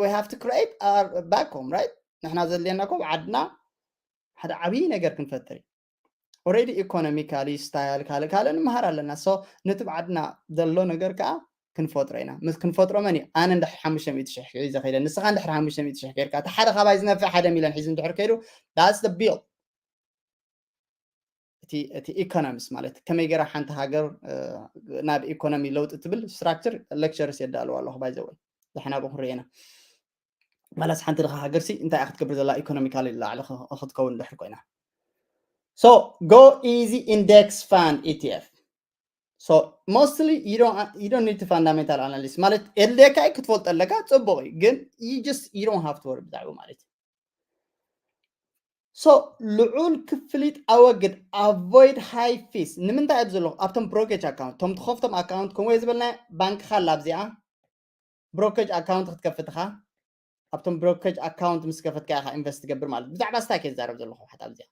we have to create our back home right። ንሕና ዘድልየና ኮ ዓድና ሓደ ዓብዪ ነገር ክንፈጥር እዩ። Already economically style ካልእ ካልእ ንምሃር ኣለና። So ነቲ ብዓድና ዘሎ ነገር ከዓ ክንፈጥሮ ኢና። ምስ ክንፈጥሮ መን እዩ ኣነ እንድሕር ሓሙሽተ ሚእቲ ሽሕ ሒዘ ከይደ ንስኻ እንድሕር ሓሙሽተ ሚእቲ ሽሕ ጌርካ እቲ ሓደ ካባይ ዝነፍዕ ሓደ ሚልዮን ሒዙ እንድሕር ከይዱ that's the bill። እቲ ኢኮኖሚስ ማለት ከመይ ገይራ ሓንቲ ሃገር ናብ ኢኮኖሚ ለውጢ ትብል ስትራክቸር ሌክቸርስ የዳልዋ ኣለኹ ባይዘወይ ዝሕናቡ ክንርኤና ማለስ ሓንቲ ድኻ ሃገርሲ እንታይ ክትገብር ዘላ ኢኮኖሚካሊ ላዕሊ ክትከውን ድሕር ኮይና። So go easy index fund E T F. So mostly you don't you don't need to fundamental analysis ማለት የድልየካ ክትፈልጦ ኣለካ ፅቡቅ እዩ ግን you just you don't have to worry ብዛዕባ ማለት እዩ። So ልዑል ክፍሊት ኣወግድ avoid high fees ንምንታይ ኣብ ዘለኹ ኣብቶም brokerage account ቶም ትኸፍቶም ኣካውንት ከምኡ ዝበልና ባንክኻ ኣላ ኣብዚኣ brokerage account ክትከፍት ኢኻ ኣብቶም brokerage account ምስ ከፈትካ ኢኻ ኢንቨስት ትገብር ማለት ብዛዕባ ስታክ እየ ዝዛረብ ዘለኹ ሓታ ኣብዚኣ።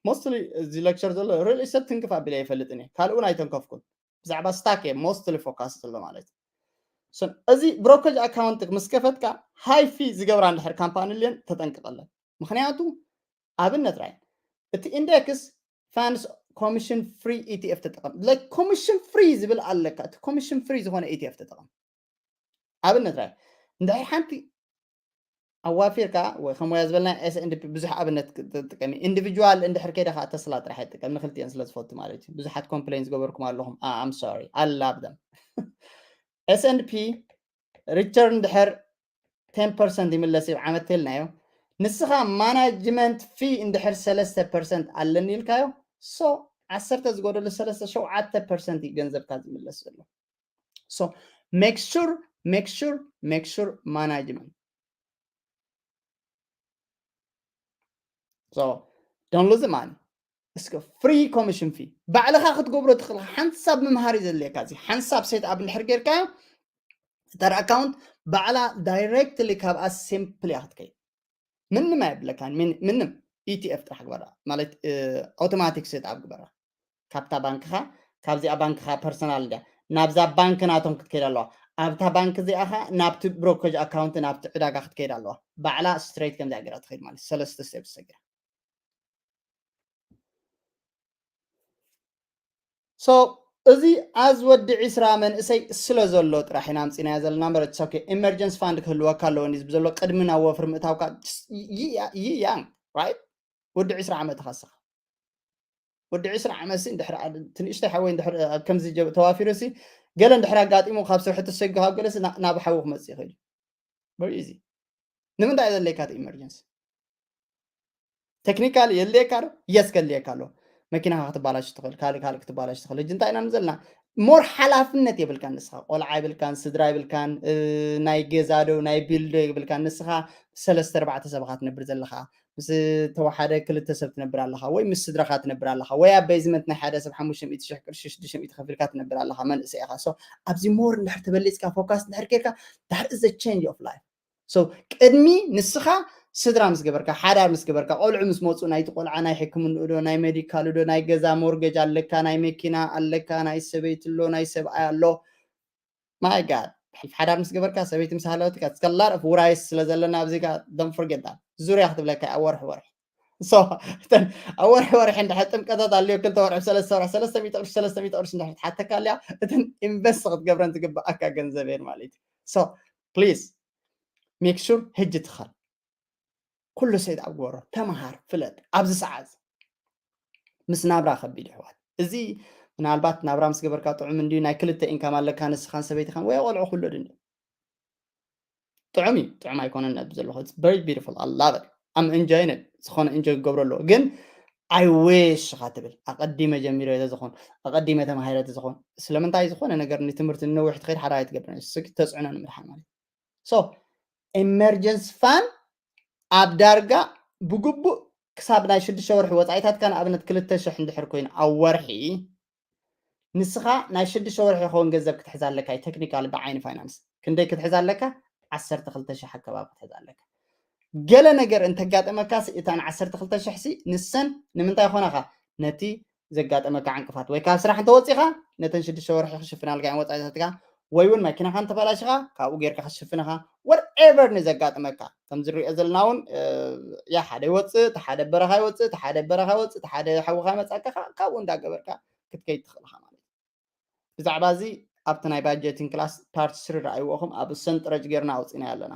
Mostly እዚ lecture ዘሎ real estate ትንክፍ ኣቢለ ይፈልጥን እየ ካልእ እውን ኣይተንከፍኩን ብዛዕባ ስታክ እየ mostly focus ዘሎ ማለት እዩ። እዚ brokerage account ምስ ከፈትካ high fee ዝገብራ እንድሕር ካምፓኒ ልን ተጠንቅቀለን ምክንያቱ ኣብነት ራይ እቲ index funds commission free E T F ተጠቐም። Like commission free ዝብል ኣለካ። እቲ commission free ዝኾነ E T F ተጠቐም። ኣብነት ራይ እንድሕር ሓንቲ ኣዋፊርካ ወይ ከም ወያ ዝበልና S and P ብዙሕ ኣብነት ትጥቀሚ። ኢንዲቪጁዋል እንድሕር ከይደ ከዓ ተስላ ጥራሕ ይጥቀም። ንክልቲኤን ስለ ዝፈቱ ማለት እዩ። ብዙሓት ኮምፕሌን ዝገበርኩም ኣለኹም። I'm sorry I love them። S and P return እንድሕር ten percent ይምለስ እዩ ዓመት ተልናዮ። ንስኻ ማናጅመንት ፊ እንድሕር ሰለስተ ፐርሰንት ኣለኒ ኢልካዮ። So ዓሰርተ ዝጎደሉ ሰለስተ ሸውዓተ ፐርሰንት እዩ ገንዘብካ ዝምለስ ዘሎ። So make sure make sure make sure management so don't lose money። እስከ free commission fee ባዕልኻ ክትገብሮ ትኽእል ሓንሳብ ምምሃር እዩ ዘድልየካ። እዚ ሓንሳብ set up እንድሕር ጌርካ እታ ኣካውንት ባዕላ ዳይሬክትሊ ካብኣ ሲምፕሊ ክትከይድ ምንም ኣይብለካን። ምንም E T F ጥራሕ ግበራ ማለት ኣውቶማቲክ set up ግበራ። ካብታ ባንክኻ ካብዚኣ ባንክኻ ፐርሰናል እንድያ ናብዛ ባንክ ናቶም ክትከይድ ኣለዋ። ኣብታ ባንክ እዚኣኻ ናብቲ ብሮከጅ ኣካውንት ናብቲ ዕዳጋ ክትከይድ ኣለዋ። ባዕላ ስትሬት ከምዚኣ ገራ ትኸይድ ማለት ሰለስተ ስቴፕ ሰጊራ። So እዚ ኣዝ ወዲ ዒስራ መንእሰይ ስለ ዘሎ ጥራሕ ኢና ኣምፂናዮ ዘለና እምበር it's okay። Emergency fund ክህልወካ ኣለዎ እንዲ ዝብ ዘሎ ቅድሚ ናብ ወፍሪ ምእታውካ ይያንግ right ወዲ ዒስራ ዓመት ኻስኻ ወዲ ዒስራ ዓመት ሲ እንድሕር ትንእሽተይ ሓወይ እንድሕር ኣብ ከምዚ ተዋፊሩ ሲ ገለ እንድሕር ኣጋጢሙ ካብ ስርሑ ተሰጊ ካብ ገለ ናብ ሓዊ ክመፅእ ይኽእል እዩ። Very easy። ንምንታይ ዘድለየካ እቲ ኢመርጀንሲ? ቴክኒካል የድልየካ ዶ? የስ ከድልየካ ኣሎ። መኪናኻ ክትባላሽ ትኽእል፣ ካልእ ካልእ ክትባላሽ ትኽእል። ሕጂ እንታይ ኢና ዘለና? ሞር ሓላፍነት የብልካን ንስኻ። ቆልዓ የብልካን፣ ስድራ የብልካን፣ እ፣ ናይ ገዛ ዶ ናይ ቢል ዶ የብልካን። ንስኻ ሰለስተ ኣርባዕተ ሰብ ኢኻ ትነብር ዘለኻ። ምስ ተወሓደ ክልተ ሰብ ትነብር ኣለኻ፣ ወይ ምስ ስድራኻ ትነብር ኣለኻ፣ ወይ ኣብ ቤዝመንት ናይ ሓደ ሰብ ሓሙሽተ ሚእቲ ሽሕ ቅርሺ ሽዱሽተ ሚእቲ ከፊልካ ትነብር ኣለኻ። መንእሰይ ኢኻ። So ኣብዚ ሞር እንድሕር ተበሊፅካ ፎካስ እንድሕር ጌርካ that is the change of life። So ቅድሚ ንስኻ ስድራ ምስ ገበርካ፣ ሓዳር ምስ ገበርካ፣ ቆልዑ ምስ መፁ፣ ናይቲ ቆልዓ ናይ ሕክምንኡ ዶ ናይ ሜዲካሉ ዶ ናይ ገዛ ሞርገጅ ኣለካ፣ ናይ መኪና ኣለካ፣ ናይ ሰበይቲ ኣሎ፣ ናይ ሰብኣይ ኣሎ። My God፣ ሕልፍ ሓዳር ምስ ገበርካ፣ ሰበይቲ ምስ ሃለወትካ፣ it's a lot of ውራይስ ስለ ዘለና ኣብዚ ጋ don't forget that። ዙርያ ክትብለካ ኣብ ወርሒ ወርሒ። So እተን ኣብ ወርሒ ወርሒ እንድሕር ጥምቀታት ኣለዮ ክልተ ወርሒ ሰለስተ ወርሒ ሰለስተ ሚእቲ ቅርሺ ሰለስተ ሚእቲ ቅርሺ እንድሕር ትሓተካ ኣለያ እተን ኢንቨስት ክትገብረን ዝግብኣካ ገንዘብ እየን ማለት እዩ። So please make sure ሕጂ ትኸል ኩሉ ሰይት ኣብ ግበሮ ተምሃር ፍለጥ ኣብዚ ሰዓት ምስ ናብራ ከቢድ ይሕዋት እዚ ምናልባት ናብራ ምስ ገበርካ ጥዑም እንድዩ ናይ ክልተ ኢንካም ኣለካ ንስኻን ሰበይትኻን ወይ ቆልዑ ክውለዱ እንድዩ ጥዑም እዩ ጥዑም ኣይኮነን ነብ ዘለኹ very beautiful I love it I'm enjoying it ዝኾነ ኢንጆይ ክገብሮ ኣለዎ ግን I wish ኻ ትብል ኣቐዲመ ጀሚረ ተዝኾን ኣቐዲመ ተማሂረ ተዝኾን ስለምንታይ ዝኾነ ነገር ንትምህርቲ ንነዊሕ ትኸይድ ሓዳር ኣይትገብርን ስግ ተፅዕኖ ንምድሓን ማለት so emergency fund ኣብ ዳርጋ ብግቡእ ክሳብ ናይ ሽዱሽተ ወርሒ ወፃኢታትካ ንኣብነት ክልተ ሽሕ እንድሕር ኮይኑ ኣብ ወርሒ ንስኻ ናይ ሽዱሽተ ወርሒ ይኸውን ገንዘብ ክትሕዝ ኣለካ ቴክኒካል ብዓይኒ ፋይናንስ ክንደይ ክትሕዝ ኣለካ ዓሰርተ ክልተ ሽሕ ኣከባቢ ክትሕዝ ኣለካ ገለ ነገር እንተጋጠመካ እታ ን ዓሰርተ ክልተ ሽሕ ሲ ንሰን ንምንታይ ይኾናኻ ነቲ ዘጋጠመካ ዕንቅፋት ወይ ካብ ስራሕ እንተወፂኻ ነተን ሽዱሽተ ወርሒ ክሽፍናልካ እዮም ወፃኢታትካ ወይ እውን መኪናኻ እንተበላሽኻ ካብኡ ጌርካ ክትሽፍንኻ whatever ንዘጋጥመካ ከም ዝሪኦ ዘለና እውን ያ ሓደ ይወፅእ እቲ ሓደ በረኻ ይወፅእ እቲ ሓደ በረኻ ይወፅእ እቲ ሓደ ሓውኻ ይመፃካ ካብኡ እንዳገበርካ ክትከይድ ትኽእልኻ ማለት እዩ ብዛዕባ እዚ ኣብቲ ናይ ባጀቲንግ ክላስ ፓርት ስሪ ረኣይዎኹም ኣብ ሰንጥረጅ ጌርና ኣውፂና ኣለና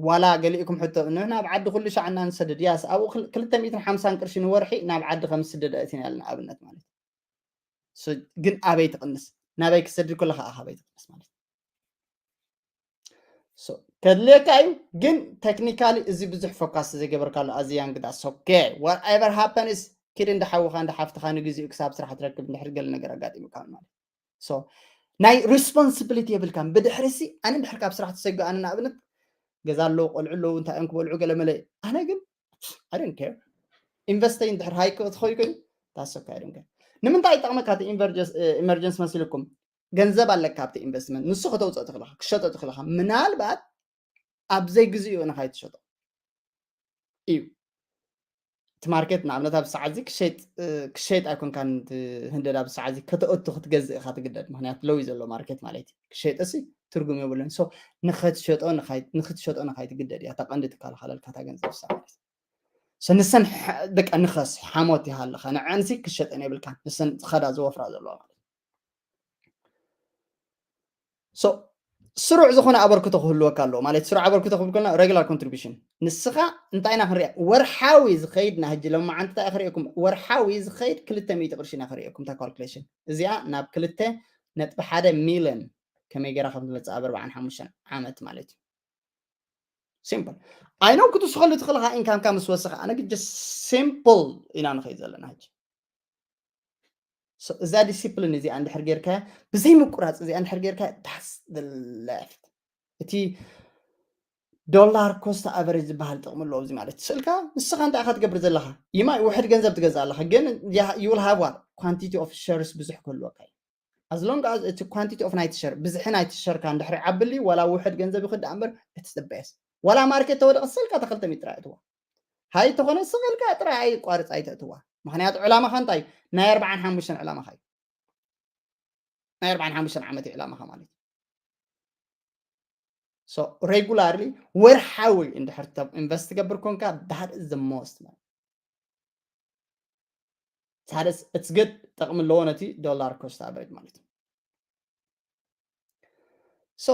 ዋላ ገሊእኩም ሕቶ ንሕና ኣብ ዓዲ ኩሉ ሻዕ እና ንሰድድ ያስ ኣብኡ ክልተ ሚእትን ሓምሳን ቅርሺ ንወርሒ ናብ ዓዲ ከም ስደድ ኣእቲና ያለ ንኣብነት ማለት ግን ኣበይ ትቕንስ ናበይ ክሰድድ ከለካ ኣበይ ትቕንስ ማለት ከድልየካ እዩ ግን ቴክኒካሊ እዚ ብዙሕ ፎካስ ዘይገበርካሉ ኣዚ ያንግ ዳስ ኦኬ whatever happens ኪድ እንዳ ሓውካ እንዳ ሓፍትካ ንግዚኡ ክሳብ ስራሕ ትረክብ እንድሕር ገለ ነገር ኣጋጢሙካ ማለት ናይ ሪስፖንሲቢሊቲ የብልካን ብድሕሪ ሲ ኣነ እንድሕር ካብ ስራሕ ተሰጊኡ ኣነ ንኣብነት ገዛ ኣለዉ ቆልዑ ኣለዉ እንታይ እዮም ክበልዑ ገለ መለ ኣነ ግን ኣደንከ ኢንቨስተይ እንድሕር ሃይ ክትኸይ ኮይኑ ታሰካ ኣደንከ ንምንታይ ይጠቕመካ እቲ ኢመርጀንስ መሲልኩም ገንዘብ ኣለካ ኣብቲ ኢንቨስትመንት ንሱ ከተውፅኦ ትኽእልካ ክሸጦ ትኽእልካ ምናልባት ኣብ ዘይግዚኡ ንካይትሸጦ እዩ እቲ ማርኬት ንኣብነት ኣብ ሰዓት እዚ ክሸጥ ኣይኮንካን ህንደድ ኣብ ሰዓት እዚ ከተእቱ ክትገዝእ ኢካ ትግደድ ምክንያቱ ለዊ ዘሎ ማርኬት ማለት እዩ ክሸጥ ሲ ትርጉም የብሉን so ንክትሸጦ ንክትሸጦ ንካይትግደድ እያ ተቀንዲ ትከላከለልካ እታ ገንዘብ ሳ ማለት ንሰን በቃ ንኸስ ሓሞት ይሃለኻ ንዐንሲ ክሸጠን የብልካን ንሰን ዝኸዳ ዝወፍራ ዘለዋ ማለት ስሩዕ ዝኾነ ኣበርክቶ ክህልወካ ኣለዎ ማለት ስሩዕ ኣበርክቶ ክብል ከለና regular contribution ንስኻ እንታይ ኢና ክንሪኣ ወርሓዊ ዝኸይድ ና ህጂ ሎማዓንቲ እንታይ ክርእየኩም ወርሓዊ ዝኸይድ ክልተ ሚእቲ ቅርሺ ኢና ክርእየኩም እታ calculation እዚኣ ናብ ክልተ ነጥቢ ሓደ ሚልዮን ከመይ ገይራ ከም ትመፅእ ኣብ ኣርባዓን ሓሙሽተን ዓመት ማለት እዩ simple ኣይኖም ክትስኸሉ ትኽእልኻ ኢንካምካ ምስ ወሰኸ ኣነ ግጀ simple ኢና ንኸይድ ዘለና ሕጂ እዛ ዲስፕሊን እዚኣ እንድሕር ጌርካ ብዘይ ምቁራፅ እዚኣ እንድሕር ጌርካ that's the left እቲ dollar cost average ዝበሃል ጥቕሚ ኣለዎ እዚ ማለት ስእልካ ንስኻ እንታይ ኢኻ ትገብር ዘለኻ ይማይ ውሕድ ገንዘብ ትገዝእ ኣለኻ ግን you will have what quantity of shares ብዙሕ ክህልወካ እዩ as long as እቲ quantity of ናይቲ share ብዝሒ ናይቲ share ካ እንድሕር ዓብሊ ዋላ ውሕድ ገንዘብ ይኽድ እምበር it's the best ዋላ ማርኬት ተወደቐ ስልካ ተኸልተ ሚጥራ እትዋ ሃይ ተኾነ ስቕልካ ጥራይ ኣይቋርፅ ኣይተእትዋ ምክንያቱ ዕላማኻ እንታይ ናይ ኣርባዓን ሓሙሽተን ዕላማኻ እዩ ናይ ኣርባዓን ሓሙሽተን ዓመት እዩ ዕላማኻ ማለት እዩ so regularly ወርሓዊ እንድሕር ኢንቨስት ትገብር ኮንካ that is the most ማለት it's good ጥቕሚ ኣለዎ ነቲ dollar cost average ማለት እዩ so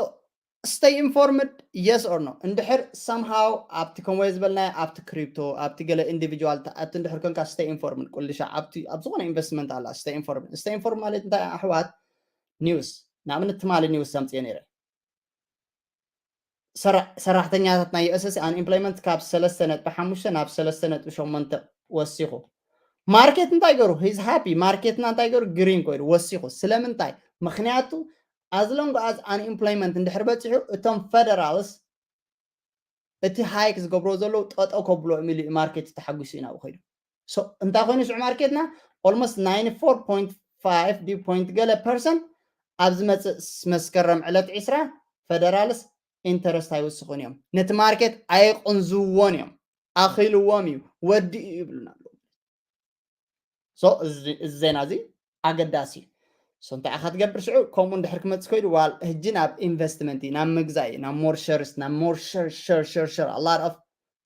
stay informed yes or no እንድሕር somehow ኣብቲ ከምኡ ዝበልናዮ ኣብቲ crypto ኣብቲ ገለ individual ትኣቱ እንድሕር ኮንካ stay informed ቁልሻ ኣብቲ ኣብ ዝኾነ investment ኣላ stay informed stay informed ማለት እንታይ ኣሕዋት news ንኣብነት ትማሊ news ኣምፅየ ነይረ ሰራሕተኛታት ናይ ዩኤስሲ unemployment ካብ ሰለስተ ነጥቢ ሓሙሽተ ናብ ሰለስተ ነጥቢ ሸሞንተ ወሲኹ ማርኬት እንታይ ገሩ he's happy ማርኬትና እንታይ ገሩ green ኮይኑ ወሲኹ ስለምንታይ ምክንያቱ as long as unemployment እንድሕር በፂሑ እቶም federals እቲ hike ዝገብርዎ ዘለዉ ጠጠው ከብሎ ምልእ ማርኬት ተሓጒሱ ኢና ብኸይዱ እንታይ ኮይኑ ሽዑ ማርኬትና almost ninety-four point five point ገለ percent ኣብ ዝመፅእ መስከረም ዕለት ዕስራ federals interest ኣይውስኹን እዮም ነቲ ማርኬት ኣየቕንዝዎን እዮም ኣኺልዎም እዩ ወዲ እዩ ይብሉና ኣለዉ እዚ ዜና እዚ ኣገዳሲ እዩ እንታይ ኢኻ ትገብር ሽዑ ከምኡ እንድሕር ክመፅእ ከይዱ ዋል ህጂ ናብ ኢንቨስትመንት እዩ ናብ ምግዛእ እዩ ናብ more shares ናብ more share share share share a lot of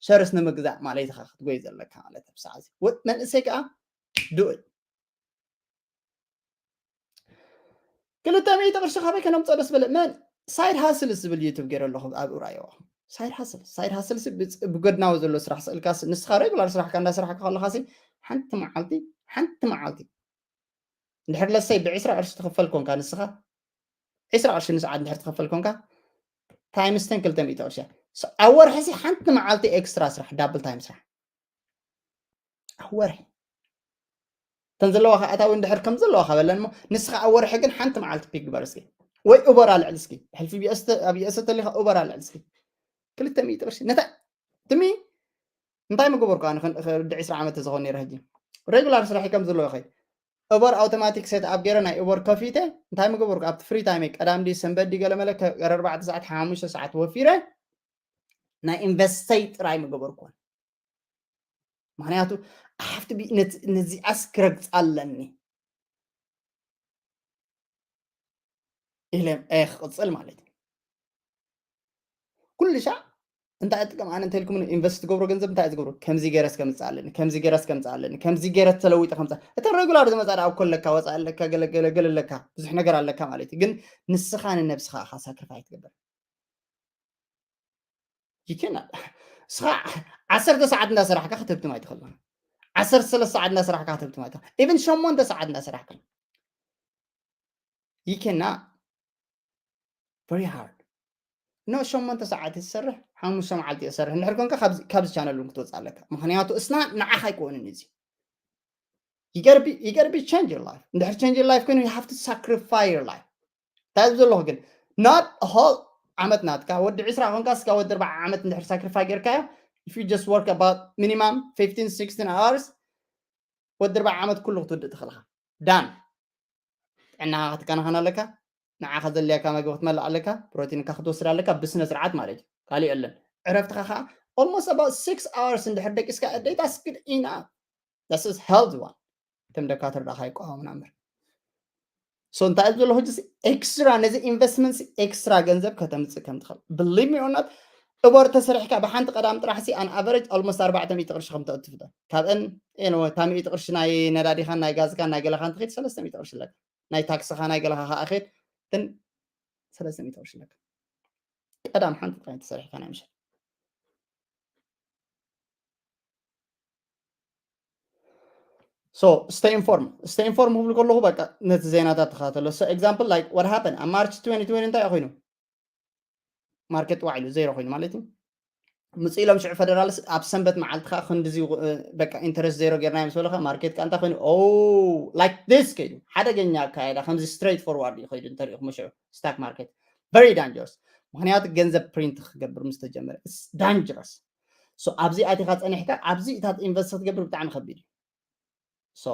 shares ንምግዛእ ማለት ኢኻ ክትጎይ ዘለካ ማለት ኣብ ሰዓት መንእሰይ ከዓ do it ክልተ ሚእቲ ቅርሺ ካበይ ከነምፅኦ ደስ በለ መን side hustle ዝብል ዩቱብ ገይረ ኣለኹ ኣብ ራዮ side hustle side hustle ብጎድናዊ ዘሎ ስራሕ ስእልካ ንስኻ regular ስራሕካ እንዳስራሕካ ከለኻ ሓንቲ መዓልቲ ሓንቲ መዓልቲ እንድሕር ለሰይ ብዕስራ ቅርሺ ትኽፈል ኮንካ ንስኻ ዕስራ ቅርሺ ንሰዓት እንድሕር ትኽፈል ኮንካ times ten ክልተ ሚእቲ ቅርሺ ኣብ ወርሒ ሓንቲ መዓልቲ extra ስራሕ double time ስራሕ ኣብ ወርሒ እተን ዘለዋኻ ኣታዊ እንድሕር ከም ዘለዋኻ በለን እሞ ንስኻ ኣብ ወርሒ ግን ሓንቲ መዓልቲ ፒክ ግበር እስኪ ወይ ኡበር ኣልዕል እስኪ ሕልፊ ኣብ የእሰ ተሊኻ ኡበር ኣልዕል እስኪ ክልተ ሚእቲ ቅርሺ ነታ ትሚ እንታይ ምገበርኩ ኣነ ወዲ ዕስራ ዓመት ተዝኾን ነይረ ሕጂ regular ስራሕ ከም ዘለዎ ይኸይድ ኡበር ኣውቶማቲክ set up ገይረ ናይ ኡበር ከፊተ እንታይ ምገበርኩ ኣብቲ free time ቀዳም ዲ ሰንበት ዲ ገለመለ ኣርባዕተ ሰዓት ሓሙሽተ ሰዓት ወፊረ ናይ ኢንቨስተይ ጥራይ ምገበርኩ ምክንያቱ I have to be ነዚኣስ ክረግፅ ኣለኒ ኢለ ክቕፅል ማለት እዩ ኩሉ ሻዕ እንታይ ጥቅም ኣነ እንተልኩም ኢንቨስት ትገብሮ ገንዘብ እንታይ ዝገብሮ ከምዚ ገይረስ ከምፅእ ኣለኒ ከምዚ ገይረስ ከምፅእ ኣለኒ ከምዚ ገይረ ተለዊጠ ከምፃ እተን regular ዝመፃ ደኣ ኮለካ ወፃእ ኣለካ ገለገለገለ ኣለካ ብዙሕ ነገር ኣለካ ማለት እዩ ግን ንስኻ ንነብስኻ ኢኻ ሳክሪፋይ ትገብር ይከና እስኻ ዓሰርተ ሰዓት እንዳሰራሕካ ክትህብትም ኣይትኽእል ዓሰርተ ሰለስተ ሰዓት እንዳሰራሕካ ክትህብትም ኣይትኽእል even ሸሞንተ ሰዓት እንዳሰራሕካ ይከና very hard no ሸሞንተ ሰዓት ትሰርሕ ሓሙሽተ መዓልቲ እሰርሕ እንድሕር ኮንካ ካብዚ ቻነል እውን ክትወፅእ ኣለካ ምክንያቱ እስና ንዓኻ ኣይኮንን እዚ you gotta be change your life እንድሕር change your life ኮይኑ you have to sacrifice your life እንታይ ዘለኹ ግን not whole ዓመት ናትካ ወዲ ዕስራ ኮንካ እስካ ወዲ ኣርባዓ ዓመት እንድሕር ሳክሪፋይ ጌርካዮ if you just work about minimum fifteen sixteen hours ወዲ ኣርባዓ ዓመት ኩሉ ክትውድእ ትኽእልኻ done ጥዕናኻ ክትከናኸን ኣለካ ንዓኻ ዘድልየካ መግቢ ክትመልእ ኣለካ ፕሮቲንካ ክትወስድ ኣለካ ብስነ ስርዓት ማለት እዩ ካሊእ የለን ዕረፍትኻ ከዓ almost about six hours እንድሕር ደቂስካ a day that's good enough that's is health one እቶም ደካትር ዳኻ ይቋወሙና እምበር so እንታይ ዘለኹ ጅስ extra ነዚ investment extra ገንዘብ ከተምፅእ ከም ትኽእል believe me or not እቦር ተሰሪሕካ ብሓንቲ ቀዳም ጥራሕ ሲ ኣን ኣቨረጅ ኦልሞስት ኣርባዕተ ሚእቲ ቅርሺ ከም ተእትፍቶ ካብአን ኤንወ እታ ሚእቲ ቅርሺ ናይ ነዳዲኻን ናይ ጋዝካን ናይ ገለኻን ትኸይድ ሰለስተ ሚእቲ ቅርሺ ኣለካ ናይ ታክስኻ ናይ ገለኻ ከዓ ኸይድ ትን ሰለስተ ሚእቲ ቅርሺ ኣለካ ቀዳም ሓንቲ ጥራሕ ተሰሪሕካ ናይ ምሸት so stay informed stay informed ክብል ከለኹ በቃ ነቲ ዜናታት ተኸታተሎ so example like what happened ኣብ ማርች twenty twenty እንታይ ኮይኑ ማርኬት ዋዒሉ ዜሮ ኮይኑ ማለት እዩ ምፅእ ኢሎም ሽዑ ፈደራልስ ኣብ ሰንበት መዓልቲ ከዓ ክንድዚ በቃ ኢንተረስት ዜሮ ጌርና ምስ በለካ ማርኬት ከዓ እንታይ ኮይኑ like this ከይዱ ሓደገኛ ኣካየዳ ከምዚ straight forward እዩ ከይዱ እንተሪኢኹም ሽዑ stock market very dangerous ምክንያቱ ገንዘብ ፕሪንት ክገብር ምስ ተጀመረ dangerous so ኣብዚ ኣቲካ ፀኒሕካ ኣብዚ ኢታት ኢንቨስት ክትገብር ብጣዕሚ ከቢድ እዩ so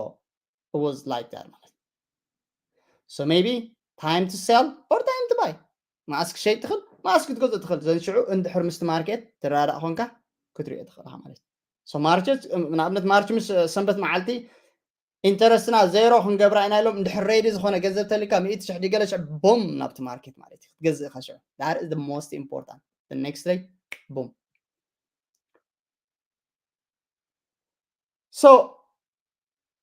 it was like that ማለት so maybe time to sell or time to buy ማእስ ክሸይጥ ትኽእል ማእስ ክትገዝእ ትኽእል ዘን ሽዑ እንድሕር ምስቲ ማርኬት ትረዳእ ኮንካ ክትሪኦ ትኽእል ኢኻ ማለት so ማርች ንኣብነት ማርች ምስ ሰንበት መዓልቲ ኢንተረስትና ዜሮ ክንገብራ ኢና ኢሎም እንድሕር ሬዲ ዝኾነ ገንዘብ ተሊካ ሚእቲ ሽሕ ድገለ ሽዕ ቦም ናብቲ ማርኬት ማለት እዩ ክትገዝእ ኢኻ ሽዑ that is the most important the next day ቦም so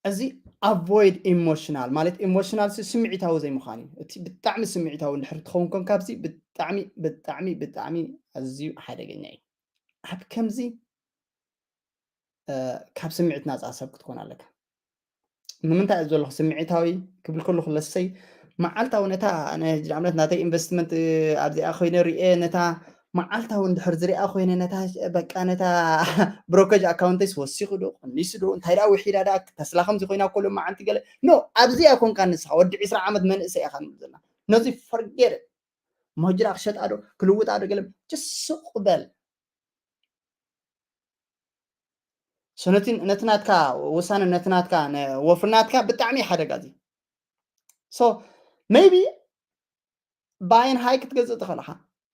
እዚ avoid emotional ማለት emotional ስምዒታዊ ዘይምዃን እዩ እቲ ብጣዕሚ ስምዒታዊ እንድሕር ትኸውን ኮን ካብዚ ብጣዕሚ ብጣዕሚ ብጣዕሚ ኣዝዩ ሓደገኛ እዩ ኣብ ከምዚ ካብ ስምዒት ናፃ ሰብ ክትኮን ኣለካ ንምንታይ እዩ ዘለኹ ስምዒታዊ ክብል ከለኹ ለሰይ መዓልታዊ ነታ ንኣብነት ናተይ ኢንቨስትመንት ኣብዚኣ ኮይነ ርኤ ነታ መዓልታዊ እንድሕር ዝሪኣ ኮይነ ነታ በቃ ነታ ብሮከጅ ኣካውንተይስ ወሲኹ ዶ ቀኒሱ ዶ እንታይ ዳ ውሒዳ ዳ ተስላ ከምዚ ኮይና ኮሎ መዓልቲ ገለ ኖ ኣብዚኣ ኮንካ ንስኻ ወዲ ዕስራ ዓመት መንእሰይ ኢኻ ንብል ዘለና ነዚ ፈርጌር መጅራ ክሸጣ ዶ ክልውጣ ዶ ገለ ጅስቕ በል ነቲ ናትካ ውሳነ ነቲ ናትካ ወፍሪ ናትካ ብጣዕሚ ሓደጋ እዚ so maybe buying high ክትገዝእ ትኽእል ኢኻ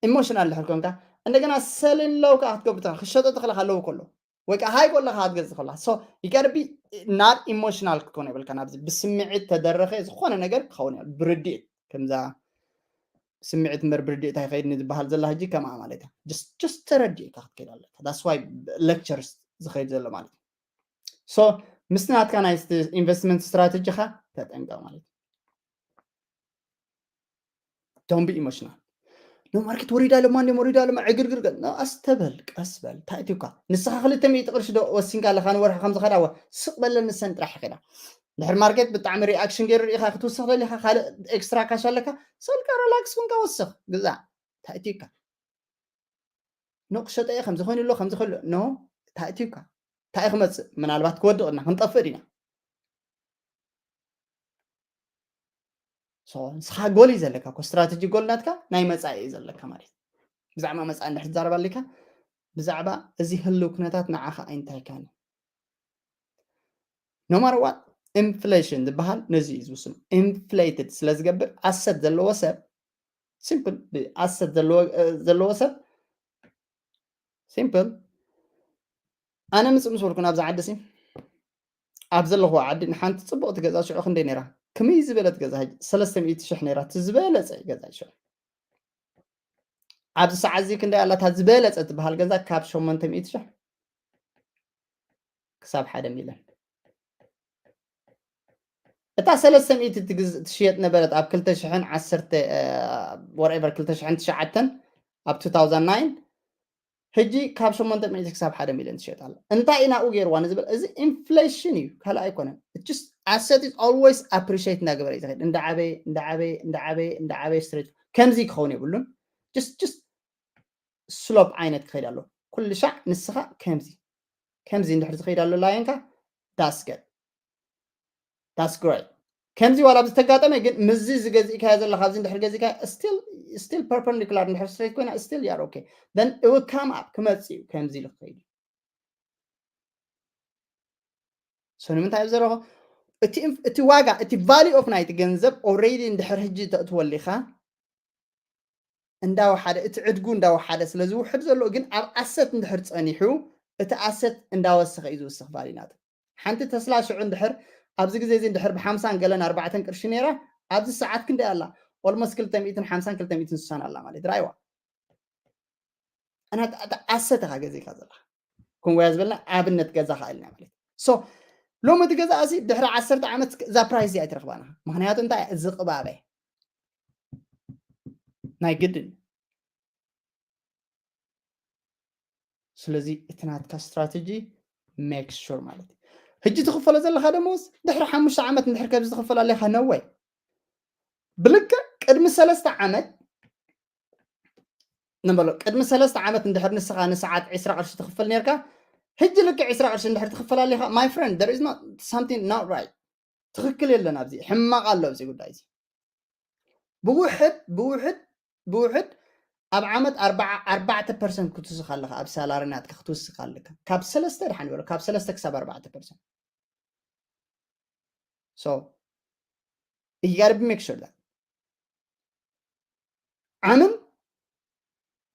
ኢሞሽናል ድሕር ኮንካ እንደገና ሰልን ሎው ከዓ ክትገብር ትኽእል ክሸጦ ትኽእል ኣለዉ ከሎ ወይ ከዓ ሃይ ከለካ ክትገዝእ ከለካ so you gotta be not emotional ክትኮን የብልካ ናብዚ ብስምዒት ተደረኸ ዝኾነ ነገር ክኸውን ብርድኢት ከምዛ ስምዒት እምበር ብርድኢት ኣይኸይድን ዝበሃል ዘላ ሕጂ ከምኣ ማለት እያ just ተረዲእካ ክትከይድ ኣለካ that's why lectures ዝኸይድ ዘሎ ማለት እዩ so ምስቲ ናትካ ናይ ኢንቨስትመንት ስትራተጂኻ ተጠንቀቕ ማለት እዩ don't be emotional no ማርኬት ወሪዳ ኣሎ ማንዴም ወሪዳ ኣሎ ዕግርግር ኣስተበል ቀስ በል እንታይ እትካ ንስኻ ክልተ ሚእቲ ቅርሺ ዶ ወሲንካ ኣለካ ንወርሒ ከም ዝኸዳ ስቕ በለን ንሰን ጥራሕ ይኸዳ ድሕር ማርኬት ብጣዕሚ ሪኣክሽን ገይሩ ርኢኻ ክትውስኽ ደሊኻ ካልእ ኤክስትራ ካሽ ኣለካ ሰልካ ሪላክስ ኮንካ ወስኽ ግዛ እንታይ እትካ ኖ ክሸጠ እየ ከምዚ ኮይኑ ኣሎ ከምዚ ኮይኑ ኖ እንታይ እትካ እንታይ ክመፅእ ምናልባት ክወድቕ እና ክንጠፍእ ዲና ንስኻ ጎል እዩ ዘለካ እኮ ስትራተጂ ጎል ናትካ ናይ መፃኢ እዩ ዘለካ ማለት ብዛዕባ መፃኢ እንድሕር ትዛረብ ኣለካ ብዛዕባ እዚ ህልው ኩነታት ንዓኻ ኣይንታይካን no matter what inflation ዝበሃል ነዚ እዩ ዝውስኑ inflated ስለ ዝገብር ኣሰት ዘለዎ ሰብ simple ኣሰት ዘለዎ ሰብ simple ኣነ ምፅእ ምስ በልኩ ናብዛ ዓዲ ሲ ኣብ ዘለኹዋ ዓዲ ንሓንቲ ፅቡቕቲ ገዛ ሽዑ ክንደይ ነይራ ከመይ ዝበለት ገዛ ሕጂ ሰለስተ ሚእቲ ሽሕ ነይራ እቲ ዝበለፀ ገዛ ሽዑ ኣብዚ ሰዓት እዚ ክንደይ ኣላታ ዝበለፀ ትበሃል ገዛ ካብ ሸሞንተ ሚእቲ ሽሕ ክሳብ ሓደ ሚልዮን እታ ሰለስተ ሚእቲ ትሽየጥ ነበረት ኣብ ክልተ ሽሕን ዓሰርተ whatever ክልተ ሽሕን ትሽዓተን ኣብ two thousand nine ሕጂ ካብ ሸሞንተ ሚእቲ ክሳብ ሓደ ሚልዮን ትሽየጥ ኣላ እንታይ ኢና ኡ ገይርዋ ንዝብል እዚ ኢንፍሌሽን እዩ ካልእ ኣይኮነን just asset is always appreciate እንዳገበረ እዩ ዝኸድ እንዳዓበየ እንዳዓበየ እንዳዓበየ እንዳዓበየ ስትሬት ከምዚ ክኸውን የብሉን just just ስሎፕ ዓይነት ክኸይድ ኣሎ ኩሉ ሻዕ ንስኻ ከምዚ ከምዚ እንድሕር ዝኸይድ ኣሎ ላየንካ that's good that's great ከምዚ ዋላ ዝተጋጠመ ግን ምዚ ዝገዚእካዮ ዘለካ ኣብዚ እንድሕር ገዚእካ still still perpendicular እንድሕር straight ኮይና still you are okay then it will come up ክመጽእ እዩ ከምዚ ኢሉ ክኸይድ እዩ so ንምንታይ እዩ ዘለኹ እቲ ዋጋ እቲ value of ናይቲ ገንዘብ already እንድሕር ሕጂ ተእትወሊኻ እንዳወሓደ እቲ ዕድጉ እንዳወሓደ ስለ ዝውሕድ ዘሎ ግን ኣብ ኣሰት እንድሕር ፀኒሑ እቲ ኣሰት እንዳወሰኸ እዩ ዝውስኽ value ናቱ ሓንቲ ተስላ ሽዑ እንድሕር ኣብዚ ግዜ እዚ እንድሕር ብሓምሳን ገለን ኣርባዕተን ቅርሺ ነይራ ኣብዚ ሰዓት ክንደይ ኣላ almost ክልተ ሚእትን ሓምሳን ክልተ ሚእትን ስሳን ኣላ ማለት ራይዋ ኣሰተኻ ገዚእካ ዘለካ። ከምኡ ዝበልና ኣብነት ገዛ ከኣልና ማለት። ሶ ሎሚ እቲ ገዛ እዚ ድሕሪ ዓሰርተ ዓመት እዛ ፕራይስ እዚኣ ኣይትረኽባና። ምክንያቱ እንታይ? ዝቕባበ ናይ ግድን። ስለዚ እቲ ናትካ ስትራተጂ ሜክ ሹር ማለት እዩ። ሕጂ ትኽፈሎ ዘለካ ደሞዝ ድሕሪ ሓሙሽተ ዓመት እንድሕር ከብዚ ትኽፈሎ ኣለካ ነወይ ብልክዕ ቅድሚ ሰለስተ ዓመት ንበሎ ቅድሚ ሰለስተ ዓመት እንድሕር ንስኻ ንሰዓት ዕስራ ቅርሺ ትኽፍል ነርካ፣ ሕጂ ልክዕ ዕስራ ቅርሺ እንድሕር ትኽፈል ኣለኻ፣ my friend, there is not something not right። ትኽክል የለን ኣብዚ፣ ሕማቕ ኣሎ ኣብዚ ጉዳይ እዚ። ብውሕድ ብውሕድ ብውሕድ ኣብ ዓመት ኣርባዓ ኣርባዕተ ፐርሰንት ክትውስኽ ኣለካ፣ ኣብ ሳላሪ ናትካ ክትውስኽ ኣለካ። ካብ ሰለስተ ደሓን ይበሎ፣ ካብ ሰለስተ ክሳብ ኣርባዕተ ፐርሰንት። So you gotta make sure that ዓምን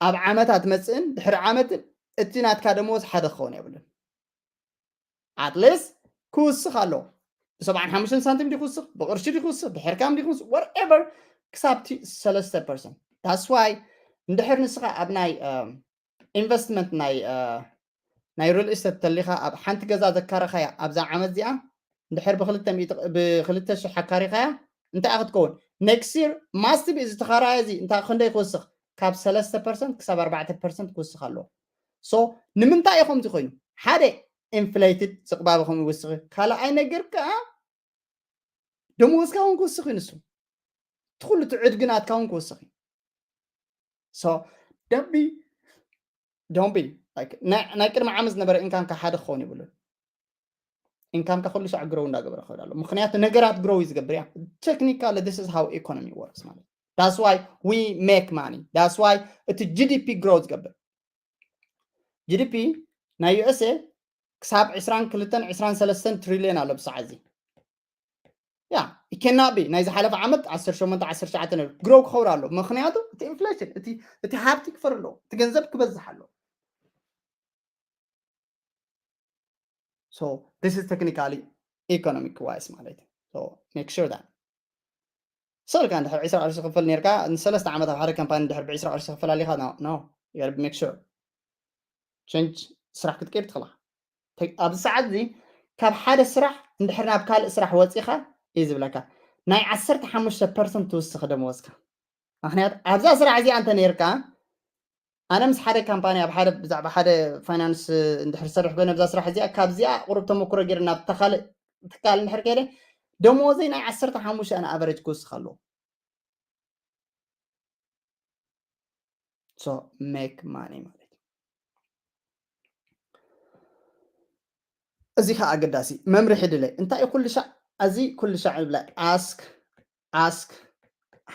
ኣብ ዓመታት ትመፅእን ድሕሪ ዓመትን እቲ ናትካ ደመወዝ ሓደ ክኸውን የብሉን። ኣትሊስት ክውስኽ ኣለዎ። ብሰብዓን ሓሙሽተን ሳንቲም ዲ ክውስኽ፣ ብቅርሺ ዲ ክውስኽ፣ ብሕርካም ዲ ክውስኽ፣ whatever፣ ክሳብ እቲ ሰለስተ ፐርሰንት። That's why እንድሕር ንስኻ ኣብ ናይ ኢንቨስትመንት ናይ ናይ ሪል ኢስቴት ተሊኻ ኣብ ሓንቲ ገዛ ዘካረኻያ ኣብዛ ዓመት እዚኣ እንድሕር ብክልተ ሚእቲ ብክልተ ሽሕ ኣካሪኻያ እንታይ ክትከውን? ኔክስት ይር ማስት ቢ እዚ ተኻራያ እዚ እንታይ ክንደይ ክውስኽ? ካብ ሰለስተ ፐርሰንት ክሳብ ኣርባዕተ ፐርሰንት ክውስኽ ኣለዎ። ሶ ንምንታይ እዩ ከምዚ ኮይኑ? ሓደ ኢንፍሌትድ ዝቕባበ ከም ይውስኽ፣ ካልኣይ ነገር ከዓ ደመወዝካ እውን ክውስኽ እዩ ንሱ። እቲ ኩሉ እቲ ዕድጊ ናትካ እውን ክውስኽ እዩ። So don't be don't be like ናይ ቅድሚ ዓመት ዝነበረ ኢንካምካ ሓደ ክኸውን ይብሉን። ኢንካምካ ኩሉ ሳዕ ግሮው እንዳገበረ ክኸድ ኣሎ። ምክንያቱ ነገራት ግሮው እዩ ዝገብር እያ። Technically this is how economy works ማለት that's why we make money, that's why እቲ ጂ ዲ ፒ ግሮው ዝገብር። ጂ ዲ ፒ ናይ ዩ ኤስ ኤ ክሳብ ዕስራን ክልተን ዕስራን ሰለስተን ትሪልዮን ኣሎ ብሰዓት እዚ። ያ ኢኬናቢ ናይ ዝሓለፈ ዓመት ዓሰርተ ሸሞንተ ዓሰርተ ትሽዓተ ነይሩ። ግሮው ክኸውን ኣሎ። ምክንያቱ እቲ ኢንፍሌሽን እቲ እቲ ሃብቲ ክፈር ኣሎ፣ እቲ ገንዘብ ክበዝሕ ኣሎ። So this is technically economic wise ማለት እዩ። So make sure that ሰልካ እንድሕር ዕስራ ቅርሺ ክፈል ነርካ ንሰለስተ ዓመት ኣብ ሓደ ካምፓኒ እንድሕር ብዕስራ ቅርሺ ክፈል ኣሊኻ no no you gotta make sure change ስራሕ ክትቀይር ትኽእላ። ኣብዚ ሰዓት እዚ ካብ ሓደ ስራሕ እንድሕር ናብ ካልእ ስራሕ ወፂኻ እዩ ዝብለካ ናይ ዓሰርተ ሓሙሽተ ፐርሰንት ትውስኽ ደመወዝካ። ምክንያቱ ኣብዛ ስራሕ እዚኣ እንተ ነርካ ኣነ ምስ ሓደ ካምፓኒ ኣብ ሓደ ብዛዕባ ሓደ ፋይናንስ እንድሕር ዝሰርሕ ኮይነ ኣብዛ ስራሕ እዚኣ ካብዚኣ ቁሩብ ተመክሮ ገይረ ናብ ተካልእ ትካል እንድሕር ከይደ ደመወዘይ ናይ ዓሰርተ ሓሙሽተ ኣነ ኣቨሬጅ ክውስኽ ኣለዎ። So make money ማለት እዩ። እዚ ከዓ ኣገዳሲ መምርሒ ድለ እንታይ እዩ ኩሉ ሻዕ እዚ ኩሉ ሻዕ ይብላ ask ask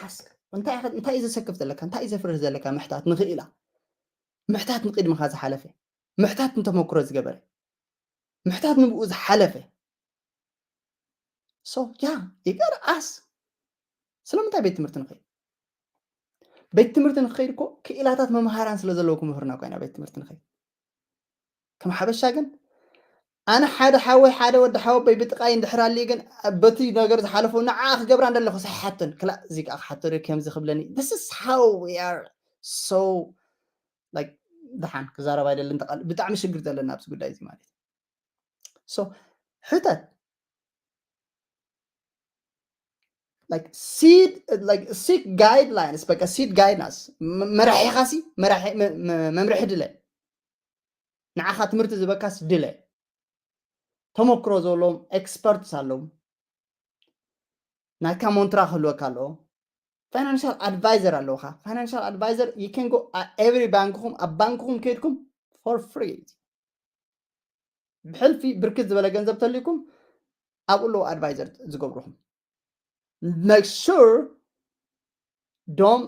ask እንታይ እዩ ዘሰክፍ ዘለካ እንታይ እዩ ዘፍርህ ዘለካ ምሕታት ንኽኢላ ምሕታት ንቅድምካ ዝሓለፈ ምሕታት ንተመክሮ ዝገበረ ምሕታት ንብኡ ዝሓለፈ so yeah you gotta ask ስለምንታይ ቤት ትምህርቲ ንኸይድ ቤት ትምህርቲ ንክኸይድ እኮ ክኢላታት መምሃራን ስለ ዘለዉ ክምህርና ኮይና ቤት ትምህርቲ ንኸይድ ከም ሓበሻ ግን ኣነ ሓደ ሓወይ ሓደ ወዲ ሓወቦይ ብጥቃይ እንድሕር ኣልዩ ግን በቲ ነገር ዝሓለፎ ንዓ ክገብራ እንደለኹ ሳይሓተን ክላእ እዚ ከዓ ክሓቶ ዶ ከምዚ ክብለኒ this is how we are so like ደሓን ክዛረብ ኣይደልን ተቃል ብጣዕሚ ሽግር ዘለና ኣብዚ ጉዳይ እዚ ማለት so ሕተት like seed like seek guidelines በቃ seed guidelines መራሒኻሲ መምርሒ ድለ ንዓኻ ትምህርቲ ዝበካስ ድለ ተመክሮ ዘለዎም ኤክስፐርትስ ኣለዉ ናይካ ሞንትራ ክህልወካ ኣለዎ ፋይናንሻል ኣድቫይዘር ኣለውካ ፋይናንሻል ኣድቫይዘር you can go every ባንክኹም ኣብ ባንክኹም ከይድኩም for free ብሕልፊ ብርክት ዝበለ ገንዘብ ተልይኩም ኣብኡ ኣለዉ ኣድቫይዘር ዝገብርኹም make sure don't